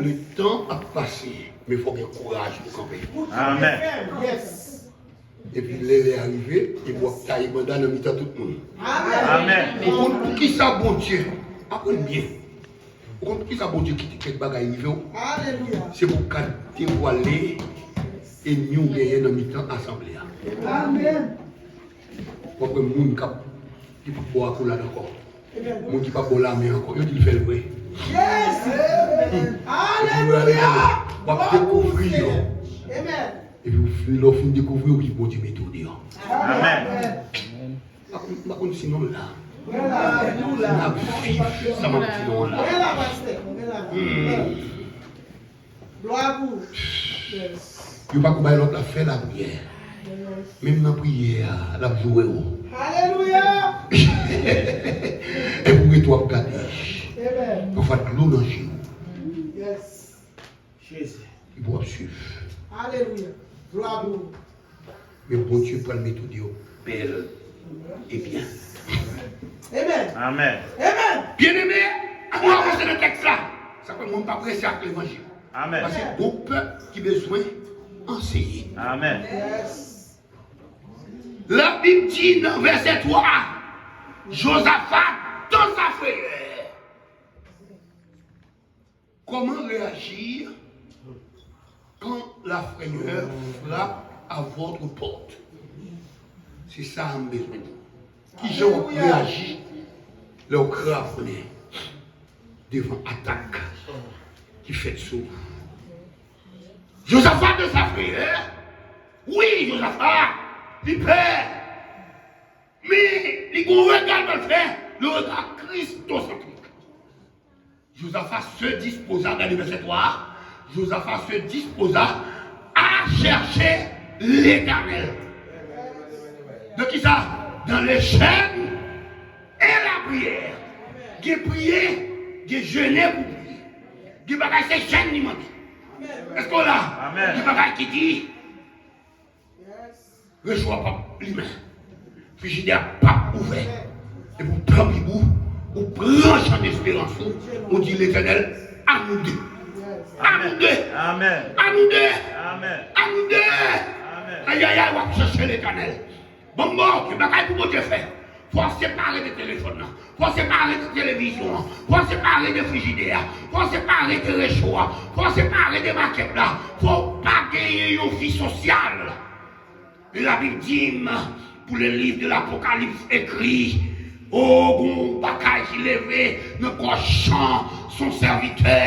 Le temps ap pase, men fòk gen kouraj pou kanpe. Amen. Yes. Epi lè lè a rive, epi w ap taye banda nan mitan tout moun. Amen. Ou konn poukisa Bondye, aprann byen. Ou konn poukisa Bondye kite kèk bagay rive w? Alelouya. Se pou w ka devwale enmi w genyen nan mitan asanble a. Amen. W ap wè moun k ap, ki p ap bò akolad ankò. Moun ki p ap bò lamen ankò. Yo di l fè l vre. Alelouya. W ap dekouvri yo. Epi lè w fin dekouvri yo, wi, Bondye mete w deyò. Amen. M pa konn si nou la. N ap viv sa m ap di nou la. Glwa pou ou. Yo pa kou bay lòt la fè lapriyè. Menm nan priyè a, l ap joure w. Alelouya. Epi w ret w ap gade. Pafwa dlo nan je w. Yes. Epi w ap swiv. Alelouya. Glwa pou ou. Men Bondye pral mete w deyò bèl e byen. Amen. Amen. Amen. Byeneme, ann nou avanse nan tèks la. Sa fè mwen m pa prese ak levanjil. Paske gon pèp ki bezwen anseye. Amen. Labib di nan vèsè twa, Jozafat dans sa frayeur. Comment réagir quand la frayeur frappe à votre porte? Se sa a m bezwen di. Kijan w ap reyaji lè w kravonnen devan atak ki fèt sou ou? Jozafa dans sa frayeur. Wi, Jozafa, li pè. Men, li gen yon rega l pral fè, le regard christocentrique. Jozafat se dispoza, gade vèsè twa a, Jozafat se dispoza à chercher l'Éternel. Dans kisa? Dans le jeûne et la prière. Gen priye, gen jene pou priye. Gen bagay se jèn li mande. Èske w la? Gen bagay ki di, recho a p ap limen. Frijidè a p ap ouvè. Epi w tanpi bou, ou pran jan desperans ou, ou di, Letènèl, a nou de. A nou de. A nou de. A nou de. Ayayay, w ap chèche Letènèl. Bon, bon, gen bagay pou Bondye fè. Fò w separe de telefòn nan. Fò w separe de televizyon an. Fò w separe de frijidè a. Fò w separe de recho a. Fò w separe de makèt la. Fò w pa genyen yon vi sosyal. Labib di m, pou le livre de l'Apocalypse écrit, o, gon bagay ki leve nan kò Jan, son sèvitè.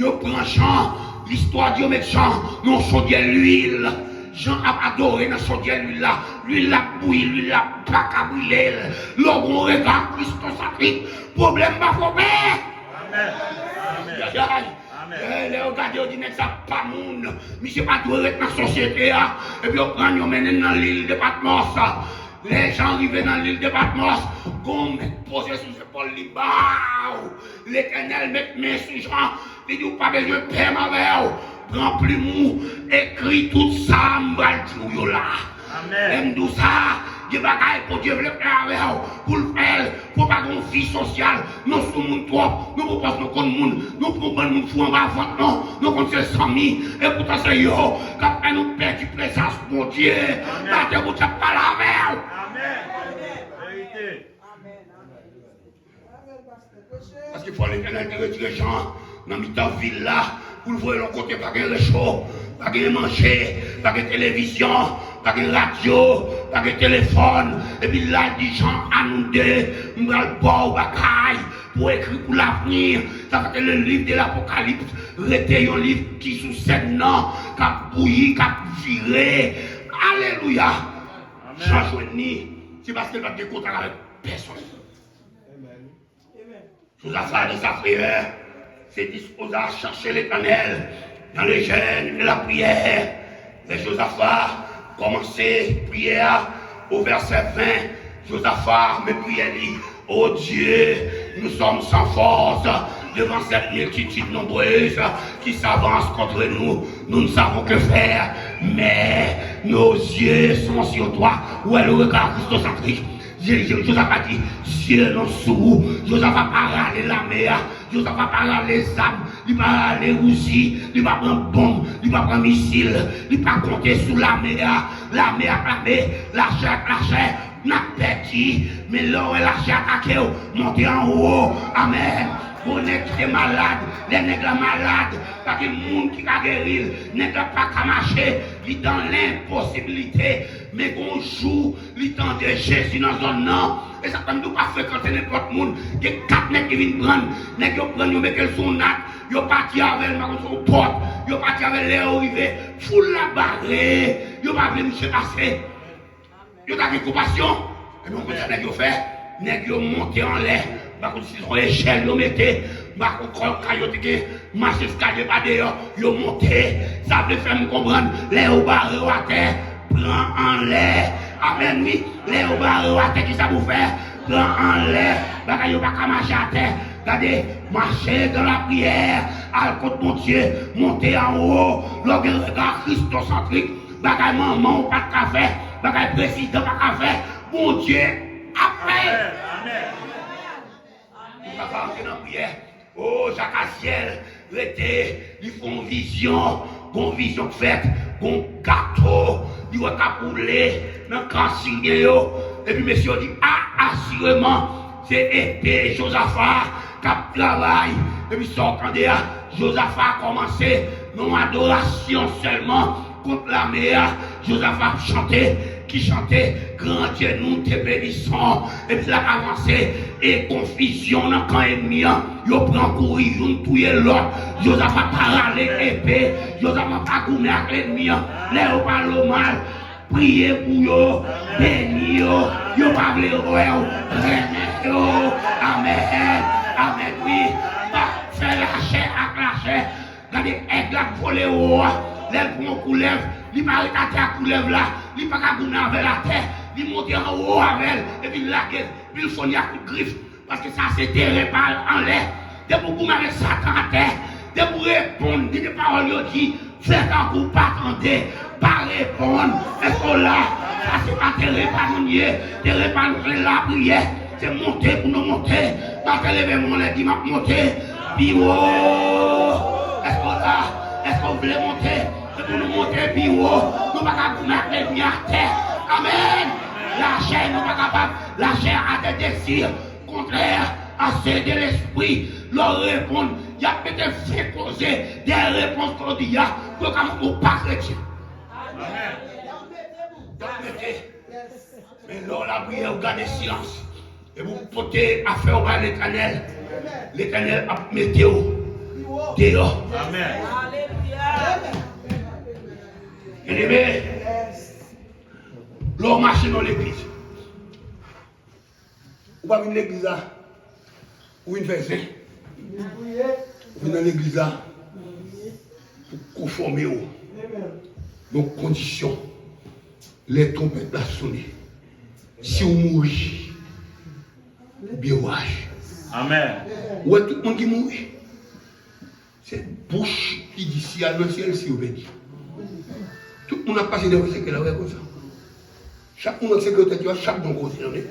Yo pran Jan, listwa di yo met Jan nan yon chodyè lwil. Jan ap adore nan chodyè lwil la. Lwil la ap bouyi, lwil la pa ka brile l. Lè w gen yon rega kristosantrik, pwoblèm pa fè w pè. Ayayay. Lè, lè yo gade, yo di, nèg sa pa moun. Misye pa dwe ret nan sosyete a. Epi yo pran l, yo mennen l nan lil de Patmòs. Lè Jan rive nan lil de Patmòs, gon mèt poze sou zepòl li, baw! Letènèl met men sou Jan. Li di, ou pa bezwen pè, m avè w. Pran plim ou, ekri tout sa m pral di w yo la. Lè m di w sa, gen bagay Bondye vle fè avè w, pou l fè l, fò w pa gen yon vi sosyal, nou sou moun twòp, nou pou pòs nou konn moun, nou pou bann moun fou anba vant nou, nou konn se zanmi, epoutan se yo k ap fè nou pèdi prezans Bondye. Gade Bondye ap pale avè w. Amèn. Verite. Paske fò Letènèl te retire Jan nan mitan vil la, pou l voye l yon kote pa gen recho, pa gen manje, pa gen televizyon, pa gen radyo, pa gen telefòn. Epi l al di Jan, a nou de, m pral ba w bagay pou w ekri pou lavni. Sa fè ke le livre de l'Apocalypse rete yon liv ki sou sèn nan, k ap bouyi, k ap vire. Alelouya! Jan jwenn li, se paske l pa t gen kontak avèk pèsonn. Jozafa, dans sa prière, se dispoze a chache Letènèl dans le jeûne et la prière. Lè Jozafa kòmanse priyè a, o vèsè ven, Jozafa met priyè li: Ô Dieu, nous sommes sans force devant cette multitude nombreuse qui s'avance contre nous. Nous ne savons que faire, mais nos yeux sont sur toi. Ou wè le regard christocentrique. Jozafa di, zye nou sou ou. Jozafa pa rale lame a. Jozafa pa rale zam. Li pa rale Uzi. Li pa pran bonm. Li pa pran misil. Li pa konte sou lame a. Lame ak lame, lachè ak lachè. N ap pèdi, men lè w wè lachè atake w, monte anwo. Amèn. Gon nèg ki te malad, lè nèg la malad, pa gen moun ki ka geri l. Nèg la pa ka mache, li dan lenposibilite. Men gon jou, li tande Jezi nan zòn nan. E sa k fè m di w pa frekante nenpòt moun. Gen kat nèg ki vin pran l. Nèg yo pran l, yo mete l sou yon nat, yo pati avè l, m pa konn si yon pòt. Yo pati avè l, lè yo rive, foul la bare. Yo pa vle misye pase. Yo ta gen konpasyon. Ebyen, ou konn sa nèg yo fè? Nèg yo monte anlè. M pa konn si se yon echèl yo mete. M pa konn kòl kay yo te gen, mache eskalye pa deyò. Yo monte. Sa vle fè m konprann, lè yo bare w atè, pran anlè. Amèn, wi. Lè yo bare w atè, kisa pou fè? Pran anlè. Bagay yo pa ka mache atè. Gade, mache dans la prière. Al kot Bondye. Monte anwo. Lè w gen rega kristosantrik, bagay manman w pa t ka fè, bagay prezidan pa ka fè, Bondye ap fè. Amèn. Ou pa ka antre nan priyè. O, Jakazyèl rete, li fè yon vizyon, gon vizyon k fèt, gon gato, li wè k ap woule nan kan Siryen yo. Epi mesye yo di, a, asireman, se epe Jozafa k ap travay. Epi sa w tande a, Jozafa kòmanse nan yon adorasyon sèlman kont lame a. Jozafa ap chante, ki chante, Grand Dieu, nous te bénissons. Epi l ap avanse, e konfizyon nan kan ènmi an. Yo pran kouri, youn touye lòt. Jozafa pa rale epe. Jozafa pa goumen ak lènmi an. Lè yo pale w mal, priye pou yo, beni yo. Yo pa vle wè w, renmen yo. Amèn. Amèn, wi. Pa fè lachè ak lachè. Gade èg la k vole wo a. Lè l pran yon koulèv, li pa ret atè ak koulèv la. Li pa ka goumen avè l atè. Li monte anwo avè l, epi l lage l. Epi l fè l ak kout grif. Paske sa se teren pa l anlè. Depi w goumen avèk Satan atè, depi w reponn, tande pawòl yo di, fè tankou w pa tande, pa reponn. Èske w la? Sa se pa teren pa nou l ye. Teren pa nou se lapriyè. Se monte pou nou monte. Maten leve m anlè di m ap monte pi wo. Èske w la? Èske w vle monte? Se pou nou monte pi wo. Nou pa ka goumen ak lènmi atè. Amèn. Lachè, nou pa kapab. Lachè a de desi kontrè a se de lespri. Lè w reponn, y ap mete ven koze dèyè repons ke w di a pou yo ka montre w pa kretyen. Amèn. Y ap mete. Men lè w lapriyè, ou gade silans. Epi ou pote afè w bay Letènèl, Letènèl ap mete w deyò. Amèn. Byeneme, lè w mache nan legliz, ou pa vin legliz la, ou vin fè zen. Ou vin nan legliz la pou konfòme w nan kondisyon. Lè twonpèt la sonnen, si w mouri, oubyen w raje. Amèn. Ou wè tout moun ki mouri, se bouch ki di si y al nan syèl, si yo pèdi. Tout moun ap pase devan sèkèy la, ou wè konsa. Chak moun ak sèkèy tèt yo, chak moun koze, tande.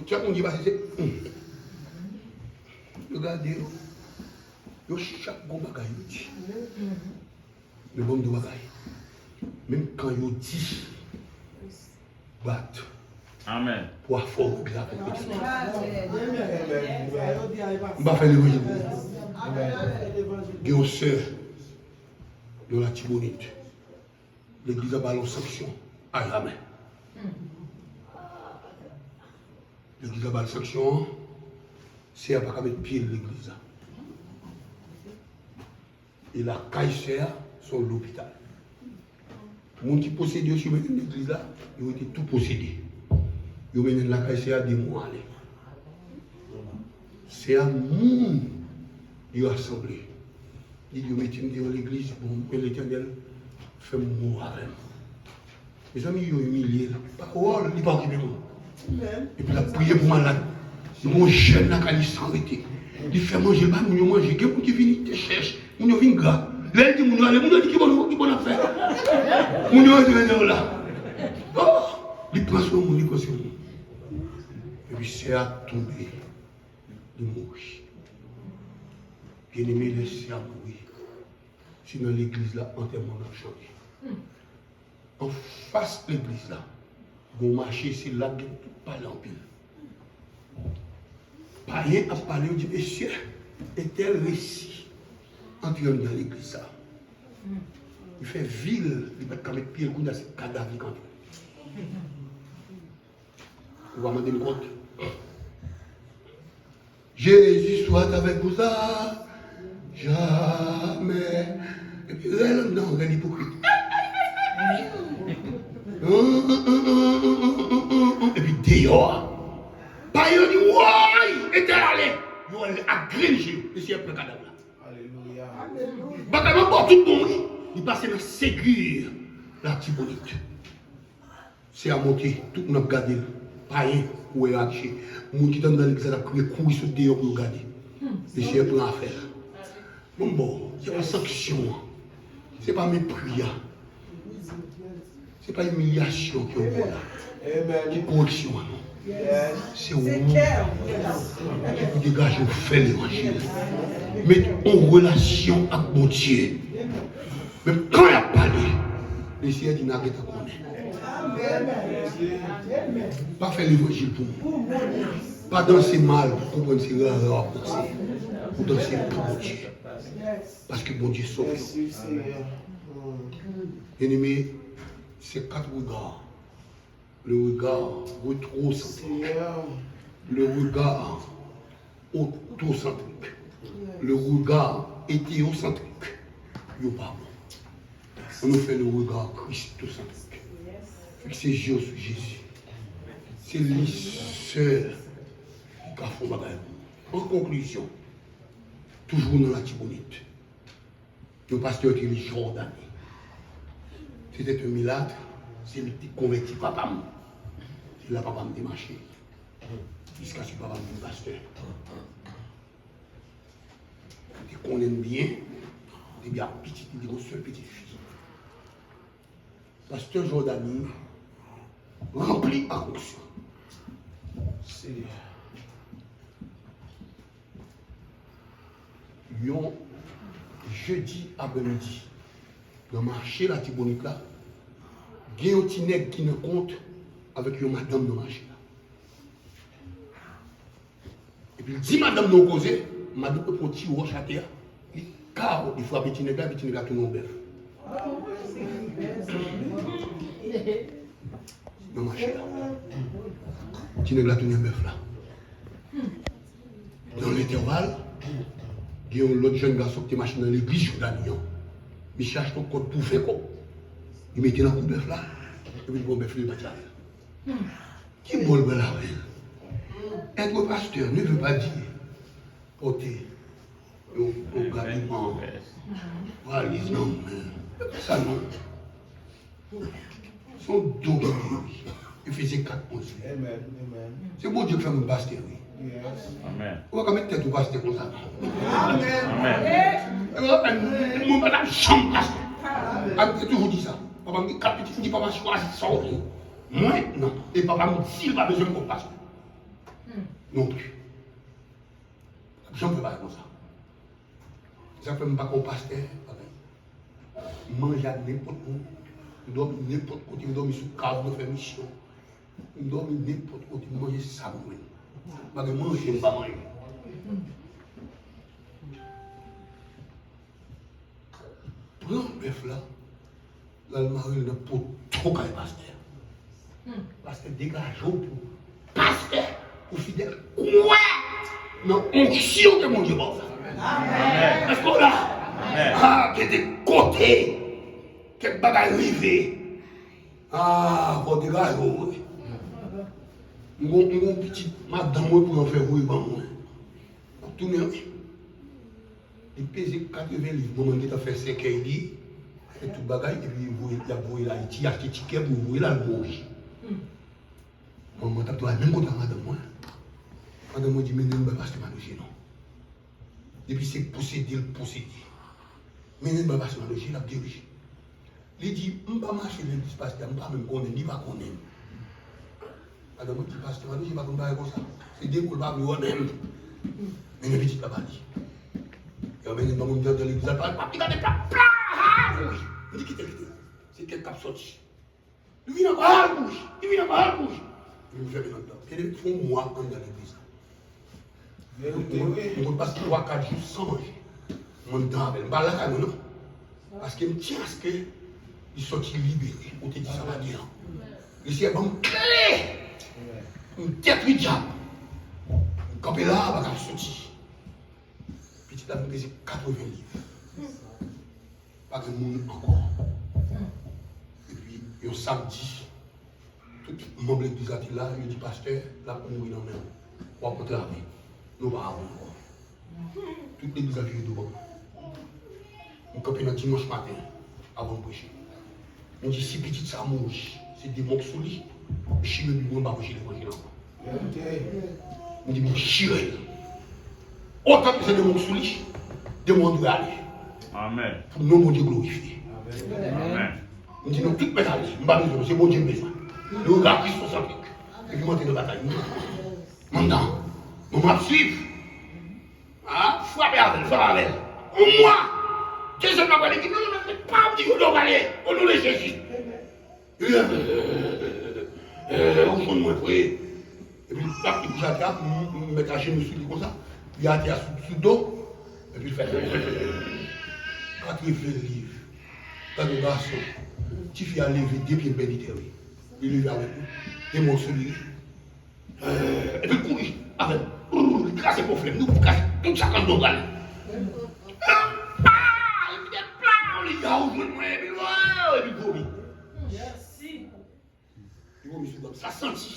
Chak moun ki pase, se, yo gade yo. Yo chak gon bagay yo di. Men bon, m di w bagay. Menm kan yo di, bat. Amèn. Pou afè w regle avèk Letènèl. M pa fè levanjil pou ou. Gen yon sè nan Latibonit. Legliz la ba l yon sanksyon ajamè. Legliz la ba l sanksyon an, sè a pa ka met pye l legliz la. E lakay sè a, Se yon lopital. Moun ki posede yo, si yo mennen legliz la, yo rete tou posede. Yo mennen lakay sè a, demon ale. Sè a moun li rasanble. Li di yo mete m deyò legliz, bon, men Letènèl fè m mò avè m. Mezanmi, yo imilye l. Pawòl, li pa okipe moun. Epi l ap priye pou malad. Li gon jèn lakay li san rete. Li fè manje, l bay moun yo manje. Gen moun ki vini te chèch. Moun yo vin gra. Lè l di moun yo ale, moun yo di ki bon, ki bon n ap fè. Moun yo rete deyò la. Oh! Li pran swen moun, li pran swen moun. Epi sè a tonbe. Li mouri. Byeneme, lè sè a mouri, se nan legliz la antèman an ap chante. Anfas legliz la, gon mache, se la k gen tout pale anpil. Payen ap pale, yo di, mesye, entèl resi antre anndan legliz sa. Li fè vil, li pa t ka met pye l, kounye a se kadav li kanpe. Ou pa mande m kont. Jezi soit avec vous à jamais. Epi rèl anndan, rèl ipokrit. Epi deyò a. Payen yo di, woy, entèl ale. Yo ale ak grenn je yo. Mesye ap pran kadav la. Alelouya. Bagay la bò tout bon, wi. Li pase nan Segur Latibonit. Sè a monte, tout moun ap gade l. Payen, ou wè yo ak je. Moun ki t anndan legliz la t ap kriye, kouri sot deyò pou yo gade. Mesye a pran afè l. Bon, bon, se pa sanksyon an. Se pa mepri a. Se pa imilyasyon ke w wè la. Ki koreksyon an, non. Se ou ki pou degaje w fè levanjil. Met yon relasyon ak Bondye. Menm kan y ap pale, Lesenyè di n a gentan konnen. Pa fè levanjil pou moun. Pa danse mal pou konprann se rara w ap danse. Ou danse pou Bondye. Paske Bondye sove w. Byeneme, se kat rega. Le regard retrosantrik. Le regard otosantrik. Le regard eteosantrik. Yo pa bon. Ann nou fè le regard kristosantrik. Fikse je w sou Jezi. Se li sèl ki ka fè yon bagay pou ou. An konklizyon, toujou nan Latibonit. Yon pastè ki rele Jordany. C'était un milat, se li ki te konvèti papa m. Se la papa m te mache. Jiskaske papa m vin pastè. Li te konnen m byen. Depi ak pitit, li te gon sèl pitit fi. Pastè Jordany ranpli ak onksyon. Senyè. Yon jedi aprèmidi, nan mache Latibonit la, gen yon ti nèg ki nan kont avèk yon madanm nan mache la. Epi l di madanm nan yon koze, madanm nan pran ti wòch atè a, li kawo, li frape ti nèg la, epi ti nèg la tounen yon bèf. Nan mache la. Ti nèg la tounen bèf la. Nan lentèval, gen yon lòt jèn gason ki te mache nan legliz Jordany an. Misye achte yon kòd pou ven kòb. Li mete nan kou bèf la, epi li pran bèf li, li pati avè l. Ki bò l pral avè l? Être pasteur ne veut pas dire pòte yon, yon gabiman, valiz nan men. Se pa sa non. Se yon don ki gen, wi. Efezyen kat onz, wi. Se Bondye ki fè moun pastè, wi. Ou pa ka met tèt ou pastè konsa non. Mwen pa t ap janm pastè. A m te toujou di sa. Papa m gen kat pitit, m di papa chwazi sa w vle. Mwen, non. E papa m di l pa bezwen m kòm pastè. Non plis. Janm fè bagay konsa. Sa fè m pa ka yon pastè, bagay. M manje ak nenpòt moun. M dòmi nenpòt kote, m dòmi sou kaz, mwen fè misyon. M dòmi nenpòt kote, m manje sa m mwen. Bagay manje, m pa manje. Pran bèf la, l al mare l nan poto kay pastè. Pastè degaje w pou pastè, pou fidèl. Kwè nan onksyon ke Bondye ba w la. Èske w la? Ah, gen de kote kèk bagay rive. Ah, fò degaje w wi. M gon, m gon pitit madanm mwen pou yo fè voye ban mwen. Tounen wi. Li peze katreven liv. Manman l gentan fè sèkèy li, fè tout bagay, epi voye, y ap voye l Ayiti, achte tikè pou yo voye l al mouri. Manman t ap travay menm kote ak madanm mwen. Madanm mwen di, "Mennen l bay pastè Madoche non." Depi se posede l posede. Mennen l bay pastè Madoche, l ap geri. Li di, "M pa mache legliz pastè a, m pa menm konnen l, li pa konnen m." Madanm mwen di, "Pastè Madoche pa konn bagay konsa. Se depo l pa vle wè menm." Mennen pitit la ba li. Yo mennen l ban moun ki anndan legliz la, pa, pa, li gade pla, pla, ha, wi. M di, "Kite l, kite l. Se kèk k ap sòti." Li vin ankò, al bouch! Li vin ankò, al bouch! Epi m fèmen anndan. Kenbe fè yon mwa anndan legliz la. Verite, wi. M konn pase twa, kat jou san manje. M anndan avè l. M pa lakay mwen, non. Paske m tyen aske li sòti libere. Ou te di sa maten an. Lesenyè ban m kle! M detwi dyab! M kanpe la, pa ka soti. Pitit la vin peze katreven liv. Pa gen moun ankò. Epi, yon samdi, tout manm legliz la te la, yo di, "Pastè, l ap mouri nan men w. W ap antrave. Nou pa avè w ankò." Tout legliz la vire do ban m. M kanpe nan dimanch maten, avan m preche. M di, "Si pitit sa mouri, se demon k sou li, m chire Bib mwen, m pa preche levanjil ankò." M di, "M chire l." Otan ke se demon k sou li, demon an dwe ale. Amèn. Pou non Bondye glorifye. Amèn. M di, "Non, tout mèt ale. M pa bezwen, se Bondye m bezwen." Yo rega Kris sou santik. Epi m antre nan batay. M anndan. Manman ap swiv. Ah, frape avè l, frape avè l. Yon mwa. Dezyèm la prale, li di, "Non, non, non, pa di yo lè w prale. O non de Jezi." Ou konn mwen vre. Epi l ap li kouche atè a, m, m met ajenou sou li konsa. Li atè a sou, sou do. Epi l fè katreven liv. Gade yon gason. Tifi a leve de pye bèlitè wi. Li leve avèk li. Demon sou li. Epi l kouri avè l. Li kraze kòflèm, nou kraze tout sa k anndan w prale. Epi de plan li ya ou jwenn mwen epi l vomi. Li vomi sou kò m. Sa santi.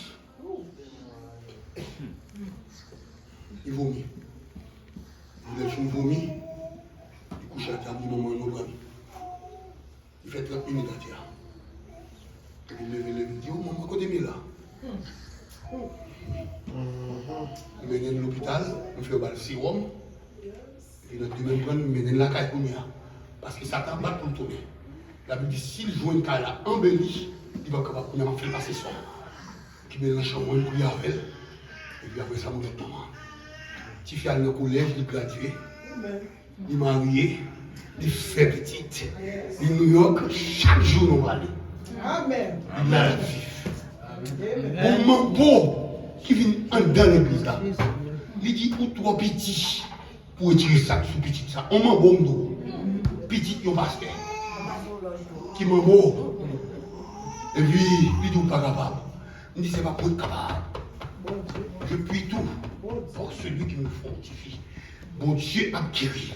Li vomi. Li lè fin vomi, li kouche atè a, li di manman nou pran. Li fè trant minit atè a. Epi l leve, leve, li di, "O manman, kote m ye la?" Li mennen l lopital, yo fè yo ba l sewòm. Epi nan demen m pran l, m mennen l lakay kounye a. Paske Satan ap bat pou l tounen. Labib di, si l jwenn kay la anbeli, li p ap kapab kounye a, m ap fè l pase sò. Ki mennen l nan chanm mwen, m priye avè l. Epi apre sa, m ret manman. Tifi al nan kolèj, li gradye. Li marye, li fè pitit. Li New York, chak jou nou prale. Amèn. Li la l ap viv. Amèn. Gon manbo ki vin anndan legliz la. Li di, "Ou twò piti pou retire sa k sou pitit sa." On manbo m di w. Pitit yon pastè. Ki manbo? Epi, li di, "Ou pa kapab." M di, "Se pa mwen k kapab. Je puis tout par celui qui me fortifie." Bondye ap geri.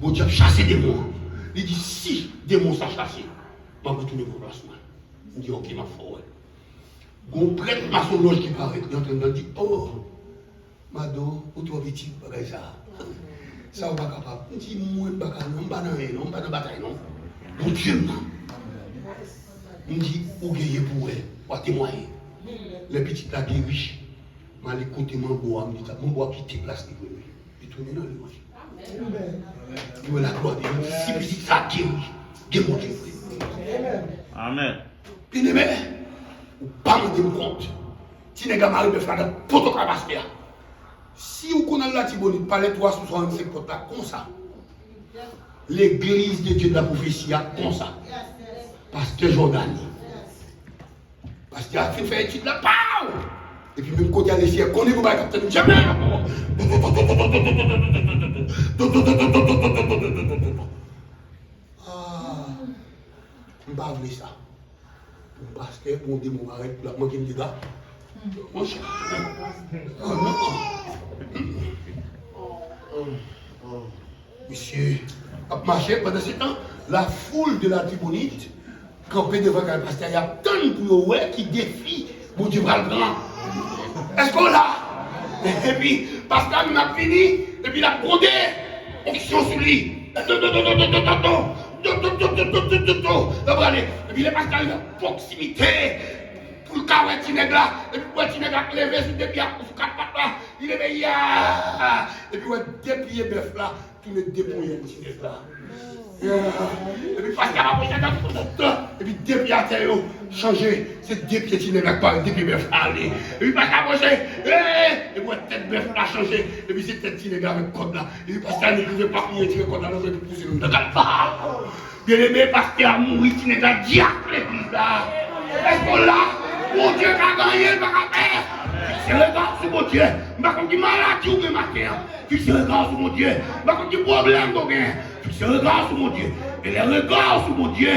Bondye ap chase demon an. Li di, "Si demon sa chase, m ap retounen pran plas mwen." M di, "Oke, m ap fè w wè." Gon prèt masonlòj ki parèt, li antre anndan, li di, "O, Mado, ou twò piti pou bagay sa a. Sa ou pa kapab." M di, "Mwen m pa ka non, m pa nan anyen non, m pa nan batay non. Bondye m nan." M di, "Ou genyen pou wè, w a temwaye." Lè pitit la geri, m ale kote manbo a, m di, "Manbo a kite plas li vre wi." Li tounen nan li manje. Amèn. Li wè laglwa de Bondye. Si pitit sa geri, gen Bondye vre. Amèn. Byeneme, ou pa mande m kont. Ti nèg la mare bèf la nan pwotokòl pastè a. Si ou konn al Latibonit, palè twa sou swasannsenk pòt la konsa. Legliz de Dye de la Pwofesi a konsa. Pastè Jòdani. Pastè a fin fè etid la, paw! Epi menm kote a, Lesenyè konnen gon bagay k ap tann m. Jamè ankò! Ah, m pa vle sa. Pou pastè, pou yon demon parèt, pou l ap manke m dega. Monchè. Oh, non. Misye ap mache, pandan se tan, la foul de Latibonit kanpe devan kay pastè a, y ap tann pou yo wè ki defi Bondye pral pran. Èske w la? Epi, pastè a menm ap vini, epi l ap gwonde onksyon sou li. Dodododododododo. Dododododododo. L ap prale. Epi lè pastè a rive a pwoksimite, pou l ka wè ti nèg la, epi wè ti nèg la leve sou de pye a, sou kat pat la, li leve, ya! Epi wè de pye bèf la, tounen de ponyèt ti nèg la. Epi pastè a apwoche, epi de pye atè yo chanje, se de pye ti nèg la k parèt, de pye bèf la ale. Epi pastè a apwoche, epi wè tèt bèf la chanje, epi se tèt ti nèg la avèk kòd la. Epi pastè a annik rive, pap, li retire kòd la nan men, epi pouse l anndan kay la. Byeneme, pastè a mouri, ti nèg la dyak legliz la. Èske w la? Bondye ka gen anyen l pa ka fè. Fikse rega w sou Bondye. M pa konn ki maladi ou gen maten an. Fikse rega w sou Bondye. M pa konn ki pwoblèm ou gen. Fikse rega w sou Bondye. E lè rega w sou Bondye,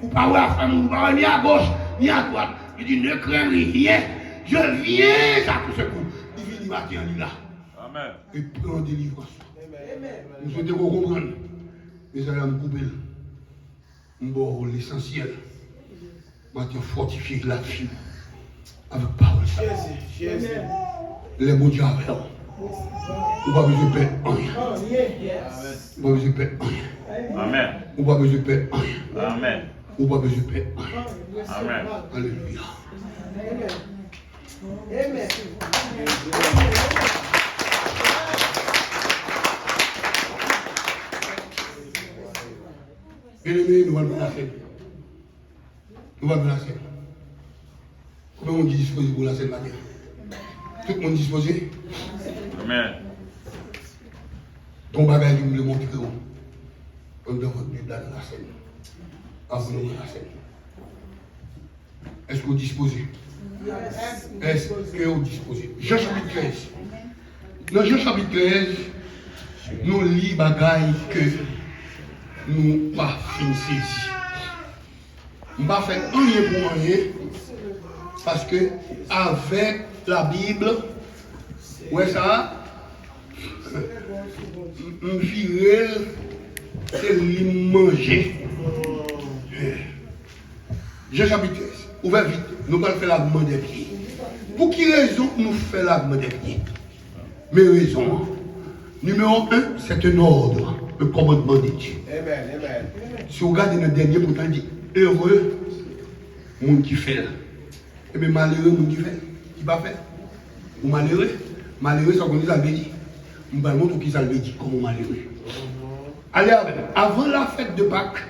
ou pa wè afè moun, ou pa wè ni agoch, ni adwat. Li di, ne crains rien. Je viens à ton secours. Li vini maten an, li la. Amen. E plan delivrans. Amen. M swete ke w konprann. Mezanmi, m koupe l. M ba w lesansyèl. Maten, fòtifye lavi w avèk pawòl sa. Lè Bondye avè w, ou pa bezwen pè anyen. Ou pa bezwen pè anyen. Amen. Ou pa bezwen pè anyen. Amen. Ou pa bezwen pè anyen. Amen. Alelouya. Amen. Byeneme, nou pral pran lasèn. Nou pral pran lasèn. Konbyen moun ki dispoze pou lasèn maten? Tout moun dispoze? Amen. Gon bagay ki m vle montre w anndan vant Bib la nan lasèn. Avan nou pran lasèn. Èske w dispoze? Èske w dispoze? Jan chapit trèz. Nan Jan chapit trèz, nou li bagay ke nou pa fin sezi. M pa fè anyen pou anyen, paske avèk Labib, wè sa, m vire l, se li m manje. Jan chapit trèz. Ouvè vit. Nou pral fè lavman dè pye. Pou ki rezon nou fè lavman dè pye? Men rezon an. Numéro un, c'est un ordre, un commandement de Dieu. Amen, amen. Si w gade nan dènye bout la, li di, heureux moun ki fè l. Ebyen, malere moun ki fè l, ki pa fè l. Ou malere. Malere, sa w konnen sa l vle di? M pral montre w ki sa l vle di, kòman w malere. Ale avè m. Avant la fête de Pâques,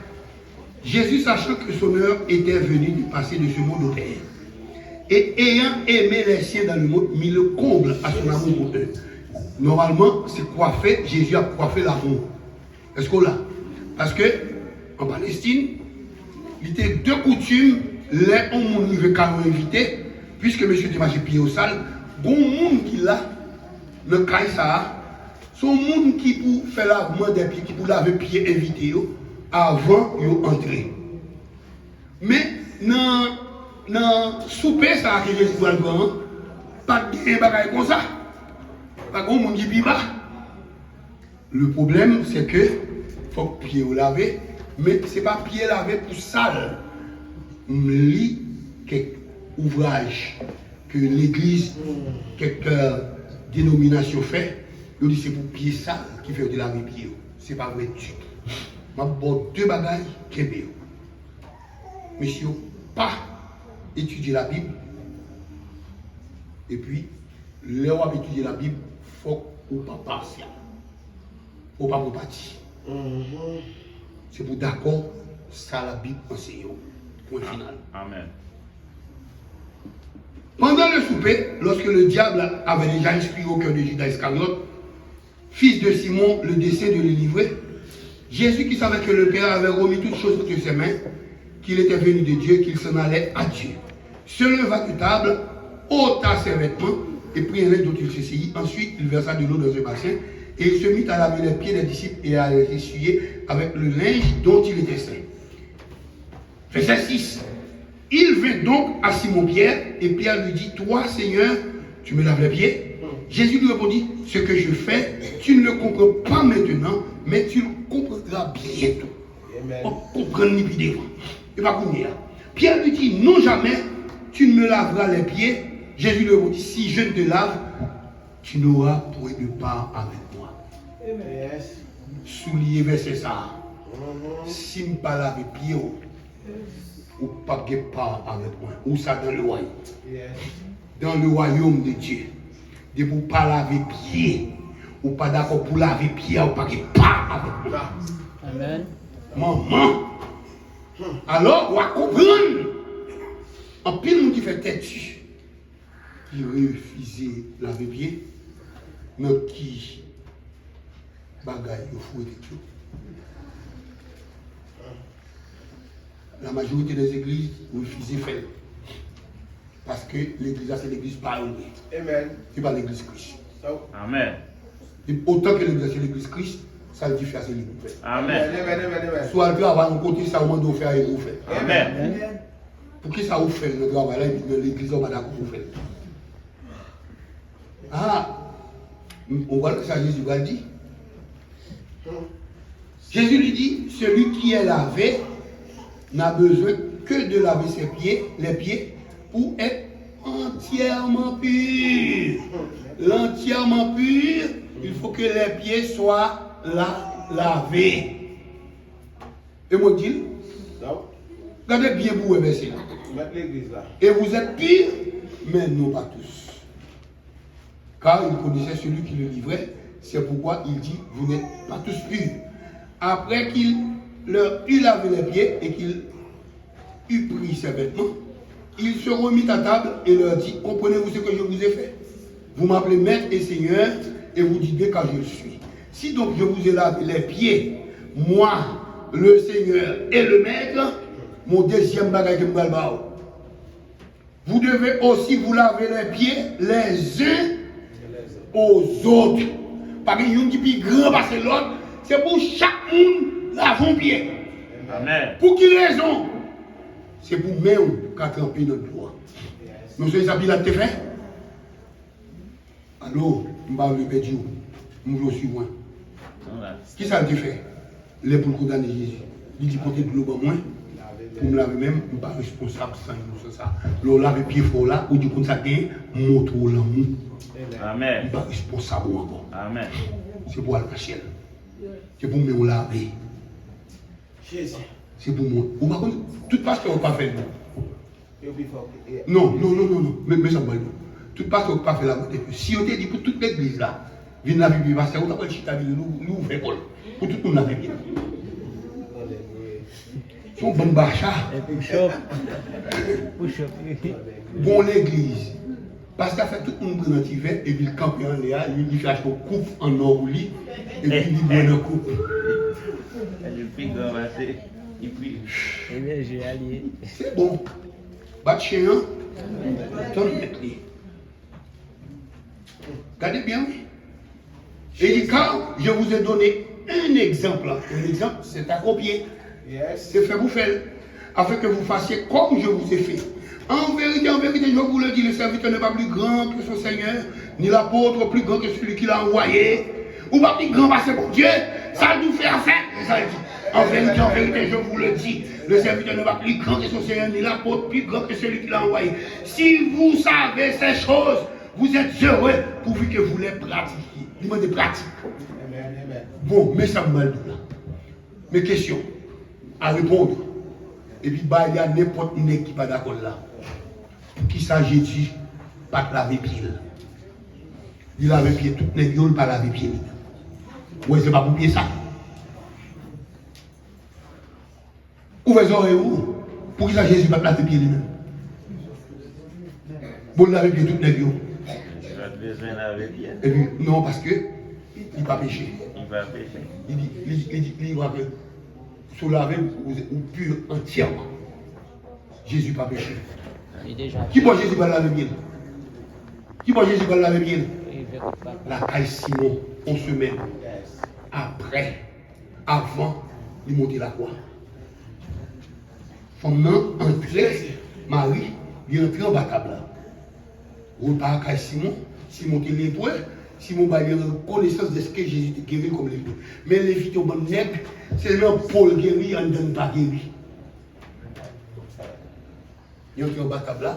Jésus, sachant que son heure était venue de passer de ce monde au Père, et ayant aimé les siens dans le monde, mit le comble à son amour pour eux. Nòmalman, se kwafe, Jezi ap kwafe lamour. Èske w la? Paske, an Palestin, li te de koutim, lè yon moun rive kay yon envite, piske mesye te mache pye yo sal, gon moun ki la, nan kay sa a, se yon moun ki pou fè lavman dè pye, ki pou lave pye envite yo avan yo antre. Men, nan, nan soupe sa a ke Jezi pral pran an, pa t gen bagay konsa. Pa t gen yon moun ki pi ba. Le pwoblèm, se ke fòk pye yo lave, men se pa pye lave pou sal. M li kèk ouvraj ke legliz, kèk, euh, denominasyon fè, yo di se pou pye sal ki fè yo te lave pye yo. Se pa vre ditou. M ap ba w de bagay, kenbe yo. Mesye yo pa etidye Labib. Epi, lè w ap etidye Labib, fòk ou pa pasyal. Fòk ou pa pran pati. Se pou dakò sa Labib anseye w. Pwen final. Amen. Pendant le souper, lorsque le diable avait déjà inspiré au cœur de Judas Iscariot, fils de Simon, le dessein de le livrer, Jésus, qui savait que le Père avait remis toutes choses entre ses mains, qu'il était venu de Dieu, qu'il s'en allait à Dieu, se leva de table, ôta ses vêtements, et prit un linge dont il se seyit. Ensuite, il versa de l'eau dans un bassin, et il se mit à laver les pieds des disciples et à les essuyer avec le linge dont il était saint. Verset six. Il vint donc à Simon-Pierre, et Pierre lui dit, toi, Seigneur, tu me laves les pieds? Jésus lui répondit, ce que je fais, tu ne le comprends pas maintenant, mais tu le comprendras bientôt. Amen. W ap konprann li pi devan. E pa kounye a. Pierre lui dit, non, jamais tu ne me laveras les pieds. Jésus lui répondit, si je ne te lave, tu n'auras point de part avec moi. Amen. Yes. Souliye vèsè sa a. Mhm. Si m pa lave pye w, ou p ap gen pa avèk mwen. Ou sa dans le royaume. Yes. Dans le royaume de Dieu. Depi w pa lave pye, ou pa dakò pou lave pye a, ou pa gen pa avèk mwen. Amen. Manman. Alò, w a konprann. Anpil moun ki fè tèti, ki refize lave pye, nan ki bagay yo foure tèt yo? La majorité des églises refize fè l. Paske legliz la se legliz pa yo li ye. Amen. Se pa legliz Kris. Amen. E otan ke legliz la se legliz Kris, sa l di fè a se li pou fè. Amen. Amen, amen, amen. Si w al travay yon kote, sa yo mande w fè a e pou w fè. Amen. Poukisa ou fè l nan travay la epi nan legliz la ou pa dakò pou w fè l? Ah, ou pral wè sa Jezi pral di. Jésus lui dit, celui qui est lavé n'a besoin que de laver ses pieds, les pieds, pour être entièrement pur. L'entièrement pur, il faut que les pieds soient la, lavés. E mwen di l, gade byen pou wè vèsè la. Mèt legliz la. Et vous êtes purs, mais non pas tous. Car il connaissait celui qui le livrait, c'est pourquoi il dit, vous n'êtes pas tous purs. Après qu'il leur eut lavé les pieds et qu'il eut pris ses vêtements, il se remit à table et leur dit, comprenez-vous ce que je vous ai fait? Vous m'appelez maître et seigneur, et vous dites bien car je le suis. Si donc je vous ai lavé les pieds, moi, le Seigneur et le Maître, mon deuxième bagay ke m pral ba w, vous devez aussi vous laver les pieds les uns aux autres. Pa gen youn ki pi gran pase lòt, se pou chak moun lave yon pye. Amen. Pou ki rezon? Se pou men w ka tranpe nan dlo a. Nou sonje sa Pilat te fè? Alò, m pa vle pèdi w. M vle w swiv mwen. Kisa l te fè? Lè pou l kondane Jezi, li di, pote dlo ban mwen pou m lave men m, m pa responsab san inosan sa. Lè w lave pye frè w la, ou di konn sa k genyen, m montre w lanmou. Amen. M pa responsab ou ankò. Amen. Se pou w al nan syèl. Se pou men w lave. Jezi. Se pou mwen. Ou pa konn, tout pastè yo pa fè l non. Yo pi fò ke. Non, non, non, non, non. Men, men sa m pral di w. Tout pastè yo pa fè lavwa tèt yo. Si yo te di pou tout legliz la vin lave pye pastè, ou ta pral chita vin li, li ouvè kò l. Pou tout moun lave pye l. Se yon bann bacha. E push up. Push up. Bon legliz. Pastè a fè tout moun pran nan ti vè, epi l kanpe anlè a, li, li fè achte yon koup an nò pou li, epi li bwè nan koup. Li pi gran pase, li pi. Ebyen, je a li ye. Se bon. Bat chen an, tann mèt li. Gade byen, wi. Et il dit, car je vous ai donné un exemple. Un exemple, c'est à copier. Yes. Se fè pou fè l. Afin que vous fassiez comme je vous ai fait. En vérité, en vérité, je vous le dis, le serviteur n'est pas plus grand que son Seigneur, ni l'apôtre plus grand que celui qui l'a envoyé. Ou pa pi gran pase Bondye, sa l di w fè a fè, se sa l di. En vérité, en vérité, je vous le dis, le serviteur n'est pas plus grand que son Seigneur, ni l'apôtre plus grand que celui qui l'a envoyé. Si vous savez ces choses, vous êtes heureux pourvu que vous les pratiquiez. Li mande pratik. Amen, amen. Bon, men sa m pral di w la. Men kesyon a reponn. Epi bay li a nenpòt nèg ki pa dakò l la. Poukisa Jezi pa t lave pye l? Li lave pye tout nèg yo, li pa lave pye li menm. Ou wè, se pa pou pye sa. Ouvè zòrèy ou. Poukisa Jezi pa t lave pye li menm? Bon, l lave pye tout nèg yo. Li pa t bezwen lave pye l. Epi, non, paske li pa peche. Li pa peche. Li di, li, li di, li di ke si w lave, ou, ou pi antyèman. Jezi pa peche. Li deja. Ki bò Jezi pral lave pye l? Ki bò Jezi pral lave pye l? Rive kot papa. Lakay Simon, yon semèn apre. Avan li monte lakwa. Fanm nan antre, Mari, li antre anba tab la. Repa a kay Simon, Simon te lepre, Simon bay li rekonesans dèske Jezi te geri l kòm lepre. Men Levi te yon bann nèg, se nan po l geri, anndan l pa geri. Yo te anba tab la,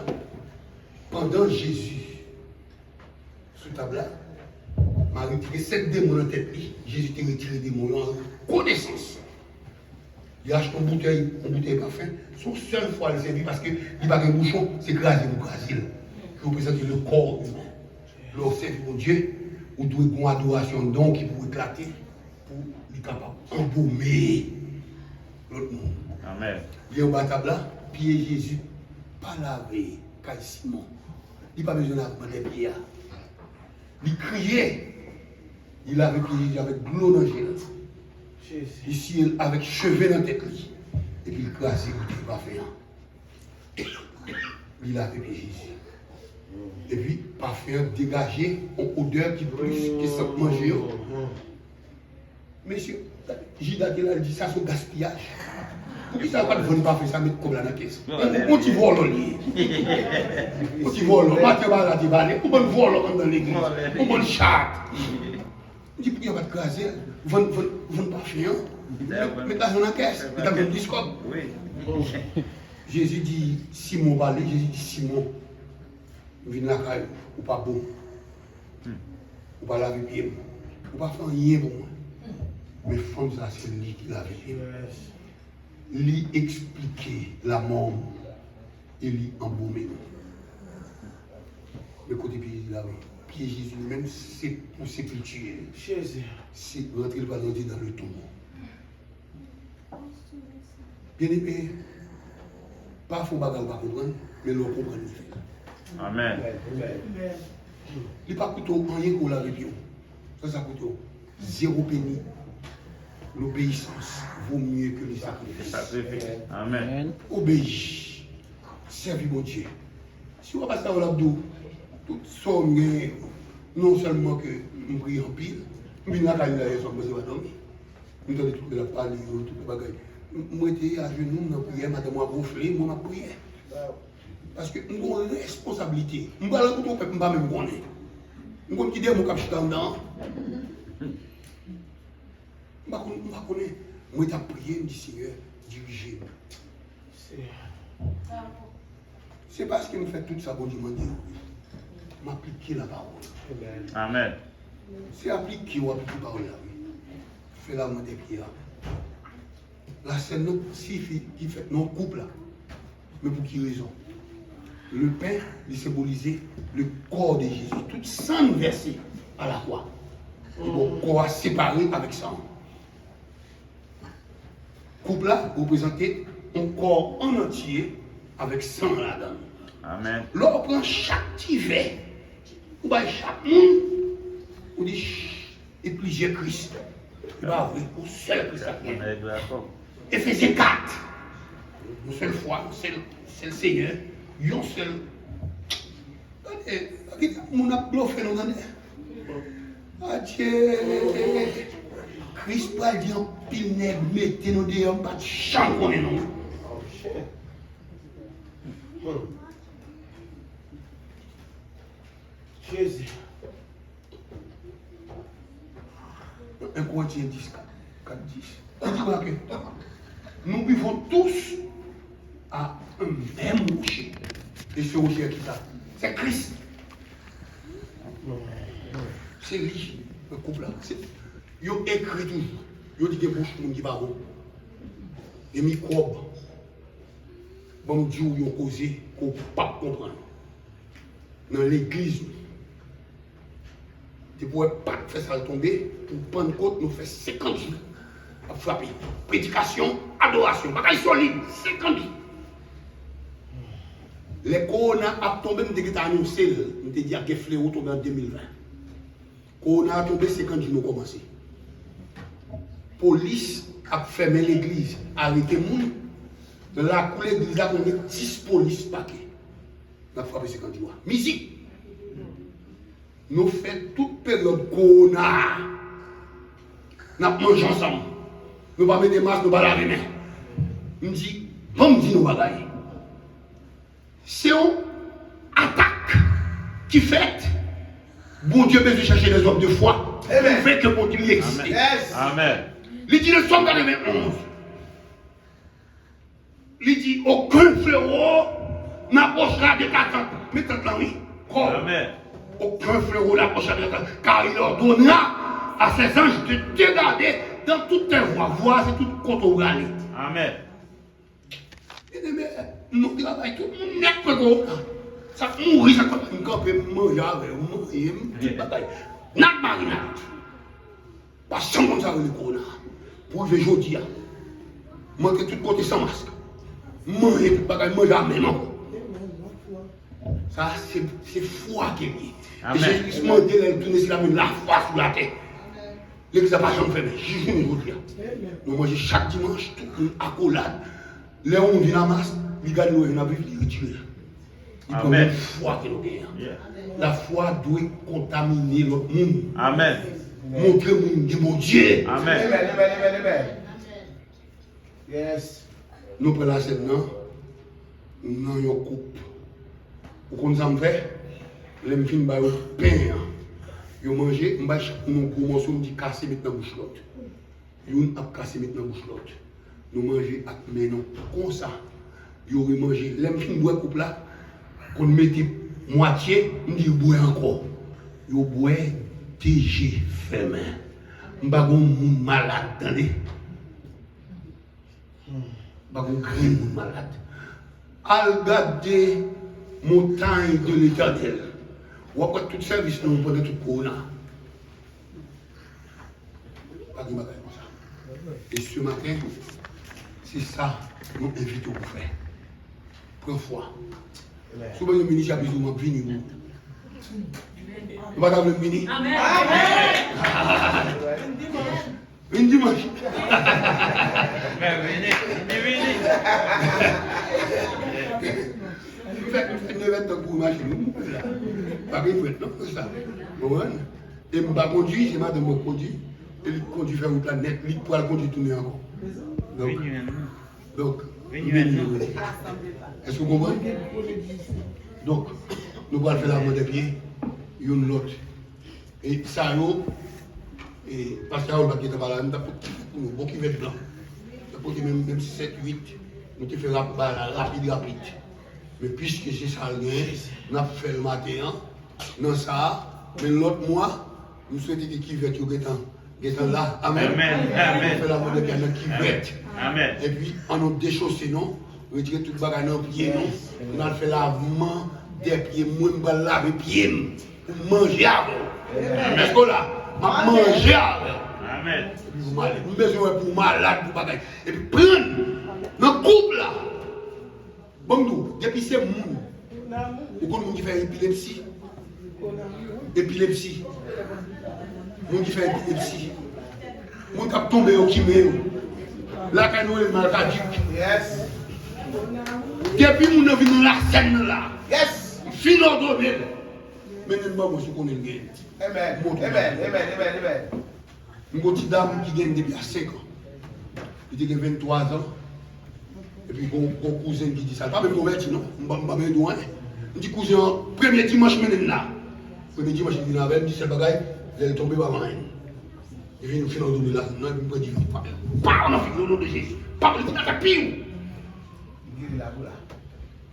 pandan Jezi sou tab la, Mari te gen sèt demon nan tèt li, Jezi te retire demon yo an rekonesans. Li achte yon boutèy, yon boutèy pafen. Se yon sèl fwa li sèvi paske li pa gen bouchon, se kraze pou kraze l. Ki reprezante le corps humain. Lè w sèvi Bondye, ou dwe gen yon adorasyon anndan w ki pou eklate pou li kapab anbome lòt moun. Amèn. Li anba tab la, pye Jezi pa lave kay Simon. Li pa bezwen lave mandè pye a. Li kriye. Li lave pye Jezi avèk dlo nan je l. Li siye l avèk cheve nan tèt li. Epi l kraze boutèy pafen an. Li lave pye Jezi. Epi pafen an degaje yon odè ki plis ke sant manje yo. Mesye, Jida te la, li di, "Sa se yon gaspiyaj. Poukisa yo pa t vann pafen sa, met kòb la nan kès?" Yon, yon ti vòlò li ye. Yon ti vòlò. Maten ba la te bale. Yon bann vòlò anndan legliz. Yon bann chat. Li di, "Poukisa yo pa t kraze l? Vann, vann, vann pafen an. Met, met lajan nan kès. Li t ap jwenn plis kòb." Jezi di, Simon pale. Jezi di, "Simon, m vin lakay ou, ou pa bon. Ou pa lave pye m. Ou pa fè anyen pou mwen. Men fanm sa, se li ki lave pye m. Li eksplike lanmò m e li anbome m." Men kote pye Jezi lave? Pye Jezi li menm, se pou sepilti. Se rantre l pral rantre nan le tombo. Byeneme, pafwa w bagay ou pa konprann, men lè w konprann ou fè l. Amèn. Li pa koute w anyen ke w lave pye w. Sa sa koute w? Zéro peni. L'obéissance vaut mieux que le sacrifice. Sakrifis. Amèn. Obeyi. Sèvi Bondye. Si w ap pase la, w ap di w, tout sa w gen, non sèlman ke m priye anpil, m vin lakay li la yè swa, m panse w a dòmi. M tande tout moun ap pale, yo, tout bagay. M, m rete ajenou, m nan priyè, madanm mwen ap wonfle, mwen m ap priye. Paske m gon responsablite. M pral rankontre yon pèp m pa menm konnen. M konn ki demon k ap chita anndan an. M pa konn, m pa konnen. Mwen t ap priye, m di, "Senyè, dirije m." Se paske m fè tout sa Bondye mande yo. M aplike lapawòl. Amèn. Se aplike w aplike pawòl la, wi. Fè la mande pye a. Lasèn nan siyifi ki fèt nan koup la. Men pou ki rezon? Le pen, li senbolize le corps de Jésus. Tout san n vèse a la kwa. Bon, kò a separe avèk san an. Koup la reprezante yon kò an antye avèk san ladan l. Amèn. Lè w pran chak ti vè, ou bay chak moun, ou di, "Ch-, e plizyè Kris." E pa vre, yon sèl Kris ap gen. Efezyen kat. Yon sèl fwa, yon sèl, sèl Senyè, yon sèl. Gade, gade moun ap blofe nou, tande. Adye! Kris pral di anpil nèg mete nou deyò, m pa t janm konnen nou. Jezi. En Korentyen dis, kat, kat dis. Li di konsa ke nous buvons tous à un même rocher. E se woche a ki sa? Se Kris. Se li, nan koup la. Se, yo ekri toujou. Yo di gen bouch moun ki pa bon. Gen mikwòb. Ban m di w yon koze ke w p ap konprann. Nan legliz nou. Depi w wè Pak fè sa l tonbe, pou Pannkot nou fè senkant jou ap frape. Predikasyon, adorasyon, bagay solid, senkant jou. Lè kowona ap tonbe, m te gentan anonse l, m te di ap gen flewo tonbe an de mil ven. Kowona a tonbe, senkant jou nou kòmanse. Polis ap fèmen legliz, arete moun. Nan lakou legliz la, konnen dis polis pake. N ap frape senkant jou a. Mizik! Nou fè tout peryòd kowona a. N ap manje ansanm. Nou pa mete mas, nou pa lave men. M di, ban m di nou bagay. Se yon atak ki fèt Bondye bezwen chèche dèzòm de fwa pou pwouve ke Bondye li egziste. Amèn. Li di nan Sòm katrevenn onz, li di, okenn flewo n'approchera de ta tente. Men tant lan, wi. Kò. Okenn flewo n'approchera de ta tente, car il ordonnera à ses anges de te garder dans toutes tes voies. Vwa se tout kote w prale. Amèn. Byeneme, nou travay tout moun nèt pran kowona. Sa k mouri, sa k pa m kanpe, m manje avè yo, m manje, m tout bagay. N ap marinad. Pa janm konn sa rele kowona. Pou rive jodi a, m antre tout kote san mask. M manje tout bagay, m manje a menm ankò. Sa se, se fwa ke l ye. E Jezi Kris mande lè l tounen sila menm lafwa sou latè. Legliz la pa janm fèmen, jis jounen jodi a. Nou manje chak dimanch, tout moun akolad. Lè yon moun vin a mas, li gade nou wè n ap viv, li retire l. Li pran menm fwa ke nou genyen an. Lafwa dwe kontamine lòt moun. Montre moun gen Bondye. Amèn, amèn, amèn, amèn. Yes. Nou pran lasèn nan, nou nan yon koup. Ou konn sa m fè? Lè m fin ba yo pen an, yo manje, m bay chak moun yon gwo mòso, m di kase met nan bouch lòt. Youn ap kase met nan bouch lòt. Nou manje ak men nou konsa. Yo remanje. Lè m fin bwè koup la, konn mete mwatye, m di bwè ankò. Yo bwè de je fèmen. M pa gon moun malad, tande. M pa gon grenn moun malad. Al gade montagne de l'Éternel. W ap wè tout sèvis nou pandan tout kowona. Pa gen bagay konsa. E ce matin, se sa nou envite w pou fè. Pran fwa. Si w bezwen vini, j ap di w, m ap vini pou ou. Ou pa ta vle m vini? Vin dimanch. Men vini, vini, vini. M fè, m fè nevè tan pou mache, nou, nou la. Pa gen frèt, non, konsa. Konprann? E m pa kondui, se madanm mwen k kondui. E li k kondui fè wout la nèt, li k pral kondui tounen ankò. Donk, donk, m beni nou. Èske w konprann? Donk, nou pral fè lavandèpye youn lòt. E sa yo, e, pastè Harold pa t gentan pale avè m, m t ap pote kivèt pou nou, bon kivèt blan. M t ap pote menm, menm sèt, uit, nou te fè rap, bagay la rapid, rapid. Men piske se sa l genyen, n ap fè l maten an, nan sa a, men lòt mwa, m swete ke kivèt yo gentan, gentan la. Amèn. Amèn. Amèn. Fè lavandèpye nan kivèt. Amèn. Epi, ann nou dechose nou, retire tout bagay nan pye nou. Nou al fè lavman dè pye. Mwen, m pral lave pye m. Pou m manje avè w. Èske w la? M ap manje avè w. Epi pou malad, m bezwen wè pou w malad, pou bagay. Epi pran nan koup la. Ban m di w, depi se moun, ou konn moun ki fè epilepsi? Epilepsi. Moun ki fè epilepsi. Moun k ap tonbe yo kimen yo. Lakay nou rele malkadik. Depi moun nan vin nan lasèn nan la, m fin òdone l. Mennen l ban mwen si w konnen l genyen. Amèn. Amèn. Amèn. Amèn. Amèn. M gon ti dam ki gen depi a senk an. Li te gen venntwa zan. Epi gon, gon kouzen ki di sa. Li pa menm konvèti non. M pa, m pa menm di w anyen. M di kouzen an, premye dimanch mennen l la. Premye dimanch li vin avè l, m di sèl bagay, lè l tonbe pa gen anyen. Li vin fin òdone la, non, epi m pran di, pa, pa nan figi w, o non de Jezi. Pa, li vin atè piw. Li geri la pou la.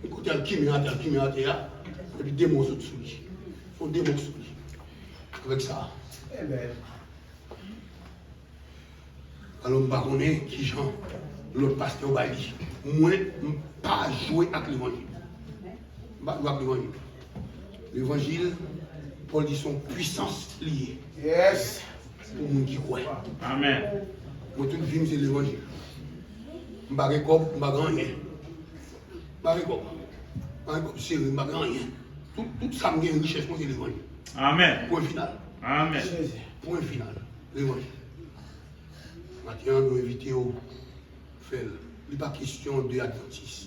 Li kote al kimen atè, al kimen atè a. Epi demon sot sou li. Fon demon sou li. Avèk sa. Amèn. Alò, m pa konnen kijan lòt pastè yo bay li. Mwen, m pa jwe ak levanjil. M pa jwe ak levanjil. Levanjil, Pòl di se yon pwisans li ye. Yes. Pou moun ki kwè. Amèn. Mwen, tout vi m se levanjil. M pa gen kòb, m pa gen anyen. M pa gen kòb. M pa gen kòb sere, m pa gen anyen. Tout, tout sa m gen richès mwen se levanjil. Amèn. Pwen final. Amèn. Pwen final. Levanjil. Maten an, nou envite w fè l. Li pa kesyon de advantis.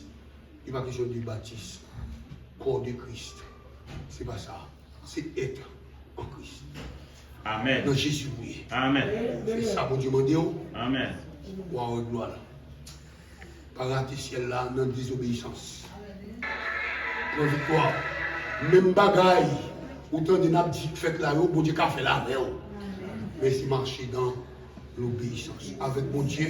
Li pa kesyon de batis. Kò de Kris. Se pa sa. Se èt an Kris. Amèn. Nan Jezi ou ye. Amèn. Se sa Bondye mande w. Amèn. W a wè glwa l. Pa rate syèl la nan dezobeyisans. Pran viktwa. Menm bagay Ou tande n ap di k fèt la yo, Bondye ka fè l avè w. Men se mache dan lobeyisans. Avèk Bondye,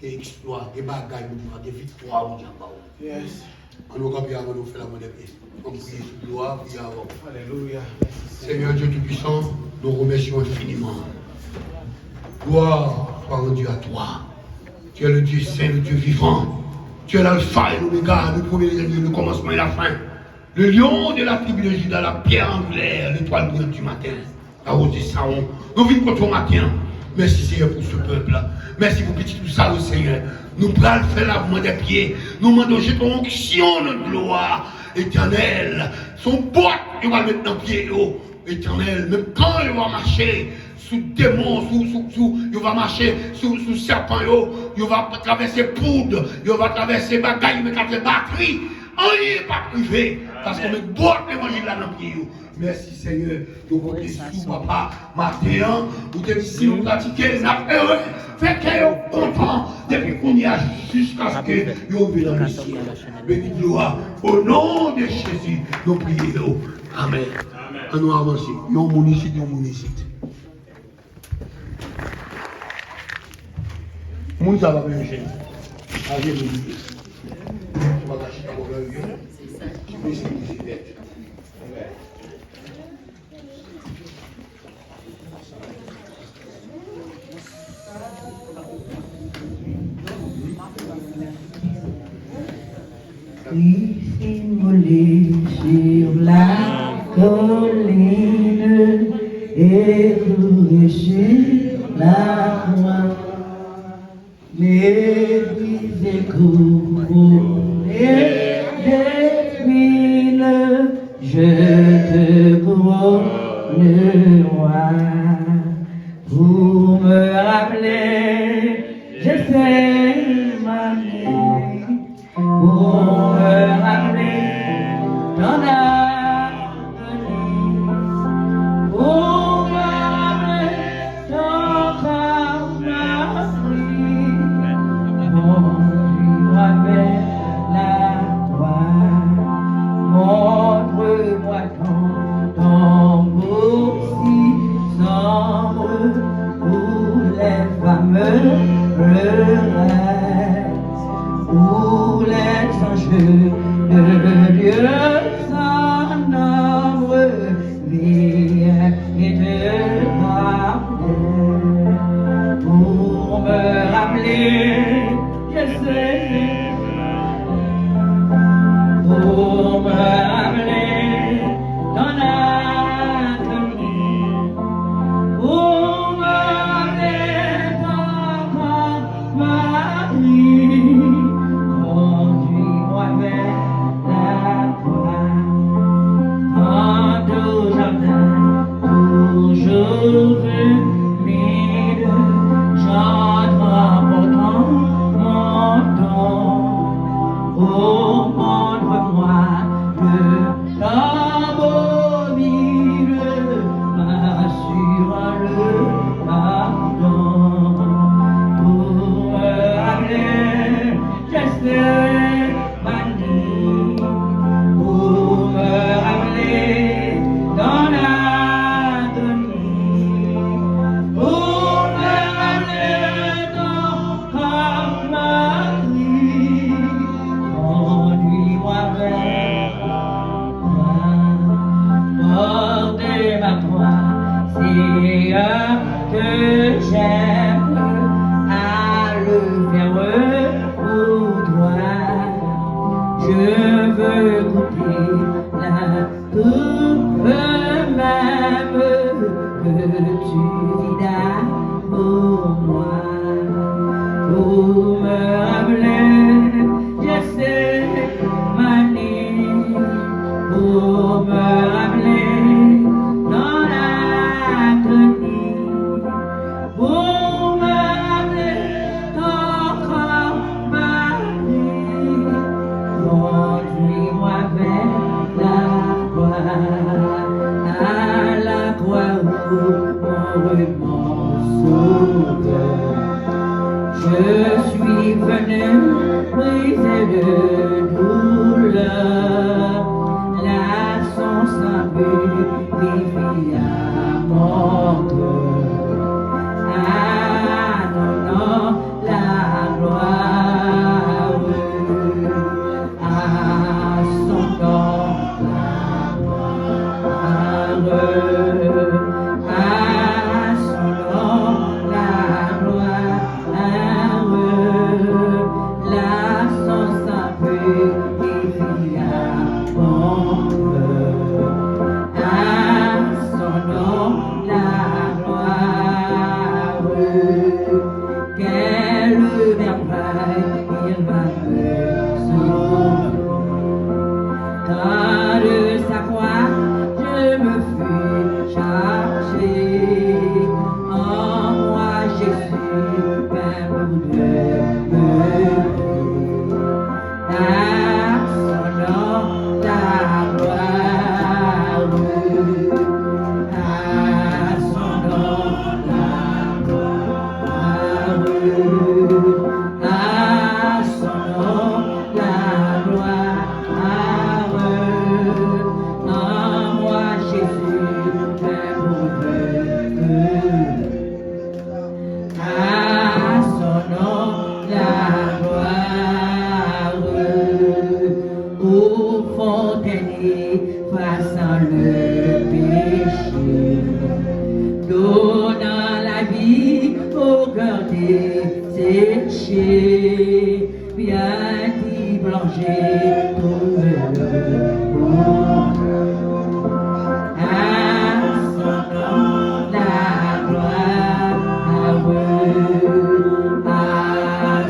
gen eksplwa, gen bagay Bondye va, gen viktwa Bondye ap ba w. Yes. Ann nou kanpe avan nou fè lamandèpye. Ann priye sou glwa, priye avan. Alelouya. Seigneur Dieu Tout-Puissant, nous remercions infiniment. Gloire soit rendue à toi. Tu es le Dieu saint, le Dieu vivant. Tu es l'alpha et l'oméga, le premier et le dernier, le commencement et la fin. Le lion de la tribu de Juda, la pierre angulaire, l'étoile brillante du matin, la rose de Saron. Nou vin kote w maten an. Mèsi, Senyè, pou se pèp la. Mèsi pou pitit ou sa yo, Senyè. Nou pral fè lavman dè pye. Nou mande w jete yon onksyon nan dlo a, Etènèl. Se yon bòt yo pral met nan pye yo, Etènèl. Menm kan yo va mache sou demon, sou, sou, sou, yo va mache sou, sou sèpan yo, yo va travèse poud, yo va travèse bagay, yo mèt travèse batri. Anyen p ap rive, paske yo met bòt levanjil la nan pye yo. Mèsi, Senyè, nou konte sou ou, papa. Maten an, ou te di si nou pratike, n ap ere. Fè kè yo kontan depi kounye a jiskaske yo rive nan le syèl. Beni dlo a. O non de Jezi, nou priye yo. Amèn. Ann nou avanse. Yon moun isit, yon moun isit. Moun sa pa menm chen. Aje moun li ye. Ou pa ka chita bò nan yo. Mesi, mesi nèt. Christ immolé sur la colline, écroué sur la croix, méprisé, couronné d'épines, je te couronne roi. Pour me rappeler Gethsemane, pour me rappeler ton agonie, pour me rappeler ton corps meurtri, conduis-moi vers la croix, montre-moi ton tombeau si sombre où les femmes pleuraient, où les anges de Dieu sans nombre veillèrent et te gardaient. Pour me rappeler Gethsemane, pour me rappeler ton agonie, pour me rappeler ton corps meurtri, conduis-moi vers la croix. Quand au jardin toujours humide, j'entre en portant mon don. Oh, montre-moi le tombeau vide, m'assurant le pardon. Pour me rappeler Gethsemane, pour me rappeler ton agonie, pour me rappeler ton corps meurtri, conduis-moi vers toi. Porte ma croix, Seigneur, que j'aime à le faire pour toi. Je veux goûter la coupe même que tu vidas pour moi. Pour me rappeler Gethsemane, pour me rappeler ton agonie, pour me rappeler ton corps meurtri, conduis-moi vers la croix, à la croix où mon remords sauveur. Je suis venu brisé de douleur, là sont sans but Glorifie à mon cœur, à ton nom la gloire, à son nom la gloire, à son nom la gloire. Heureux, la son sang purifiant mon cœur. À son nom la gloire. Quelle merveille il va me sauver. Car de sa croix, je me fus chargé. En moi, Jésus, même de me. À son nom la gloire. À son nom la gloire. À son nom la gloire. En moi, Jésus, même de me. À son nom la gloire. Ô fontaine effaçant le péché, donnant la vie au cœur desséché, viens t'y plonger, trouve le bonheur. À son nom la gloire, à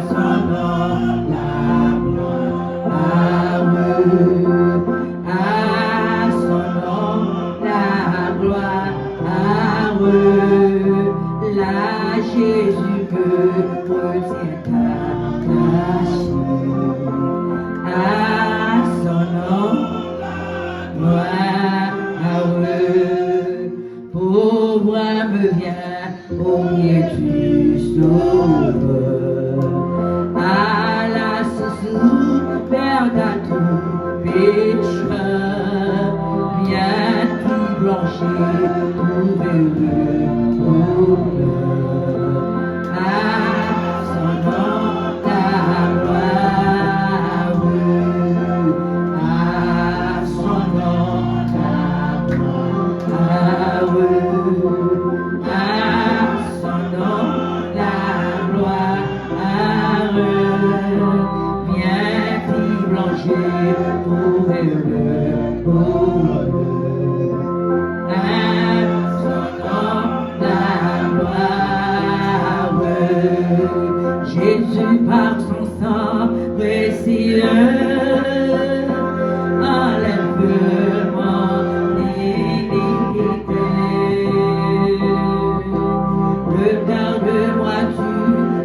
son nom la gloire, à son nom la gloire. Heureux, là Jésus me retient attaché. À son nom, gloire, heureux. Pauvre âme, viens au pied du Sauveur, à la source ouverte à tout pécheur, viens t'y plonger, trouver le bonheur. À son nom la gloire, à son nom la gloire, à son nom la gloire. Viens t'y plonger, trouver le bonheur. À son nom la gloire. Jésus, par son sang précieux, enlève mon iniquité. Regarde-moi du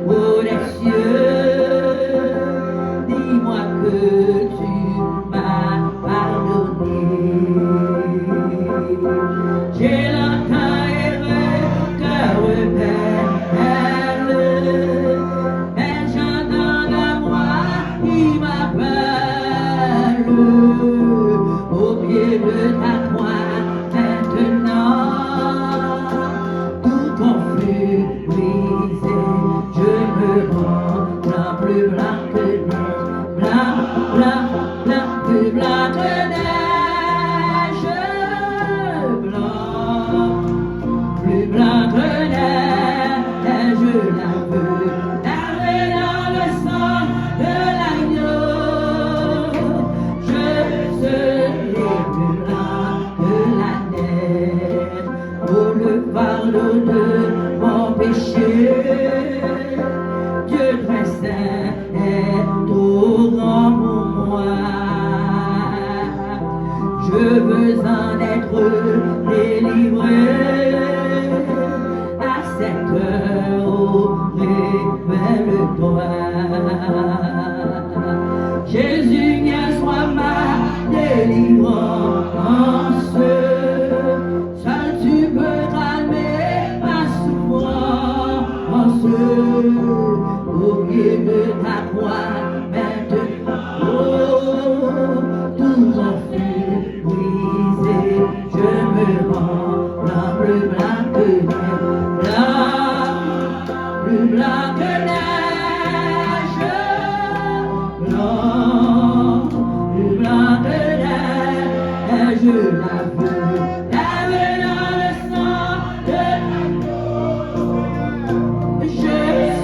haut des cieux, dis-moi que tu m'as pardonné. J'ai longtemps erré, cœur rebelle, mais j'entends la voix qui m'appelle au pied de ta croix maintenant. Tout conflit brisé, je me rends blanc, plus blanc que neige, blanc, blanc, blanc, plus blanc que neige blanc, plus blanc que neige, je la veux laver dans le sang de l'agneau. Je serai plus blanc que la neige. Oh, le fardeau de mon péché, Dieu très saint est trop grand pour moi. Je veux en être délivré. À cette heure, oh, réveille-toi. Jésus, viens, sois ma délivrance. Seul tu peux calmer ma souffrance. Au pied de ta croix, maintenant, oh, tout mon fut brisé. Je me rends Je lave, lave dans le sang de l'agneau. Je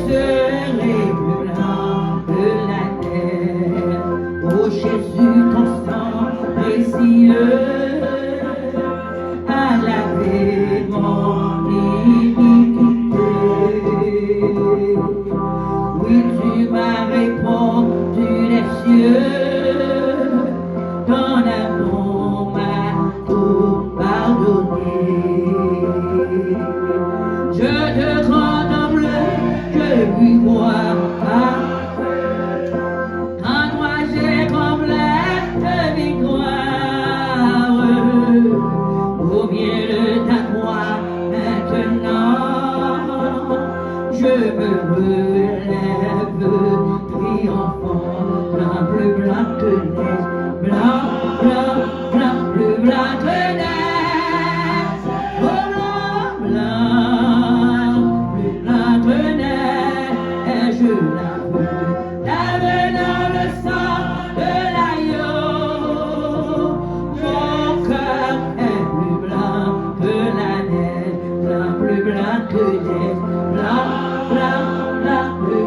serai plus blanc que la neige. Oh Jésus, ton sang précieux a lavé mon iniquité. Oui, tu m'as répondu des cieux, ton amour m'a tout pardonné. Je te contemple, je lui vois. Quand moi j'ai comblé de victoire au pied de ta croix, maintenant je me relève triomphant, blanc, plus blanc que neige, blanc, blanc, blanc, plus blanc que neige, oh blanc, blanc, plus blanc que neige, et je la veux laver dans le sang de l'agneau. Mon cœur est plus blanc que la neige, blanc, plus blanc que neige, blanc, blanc, blanc, plus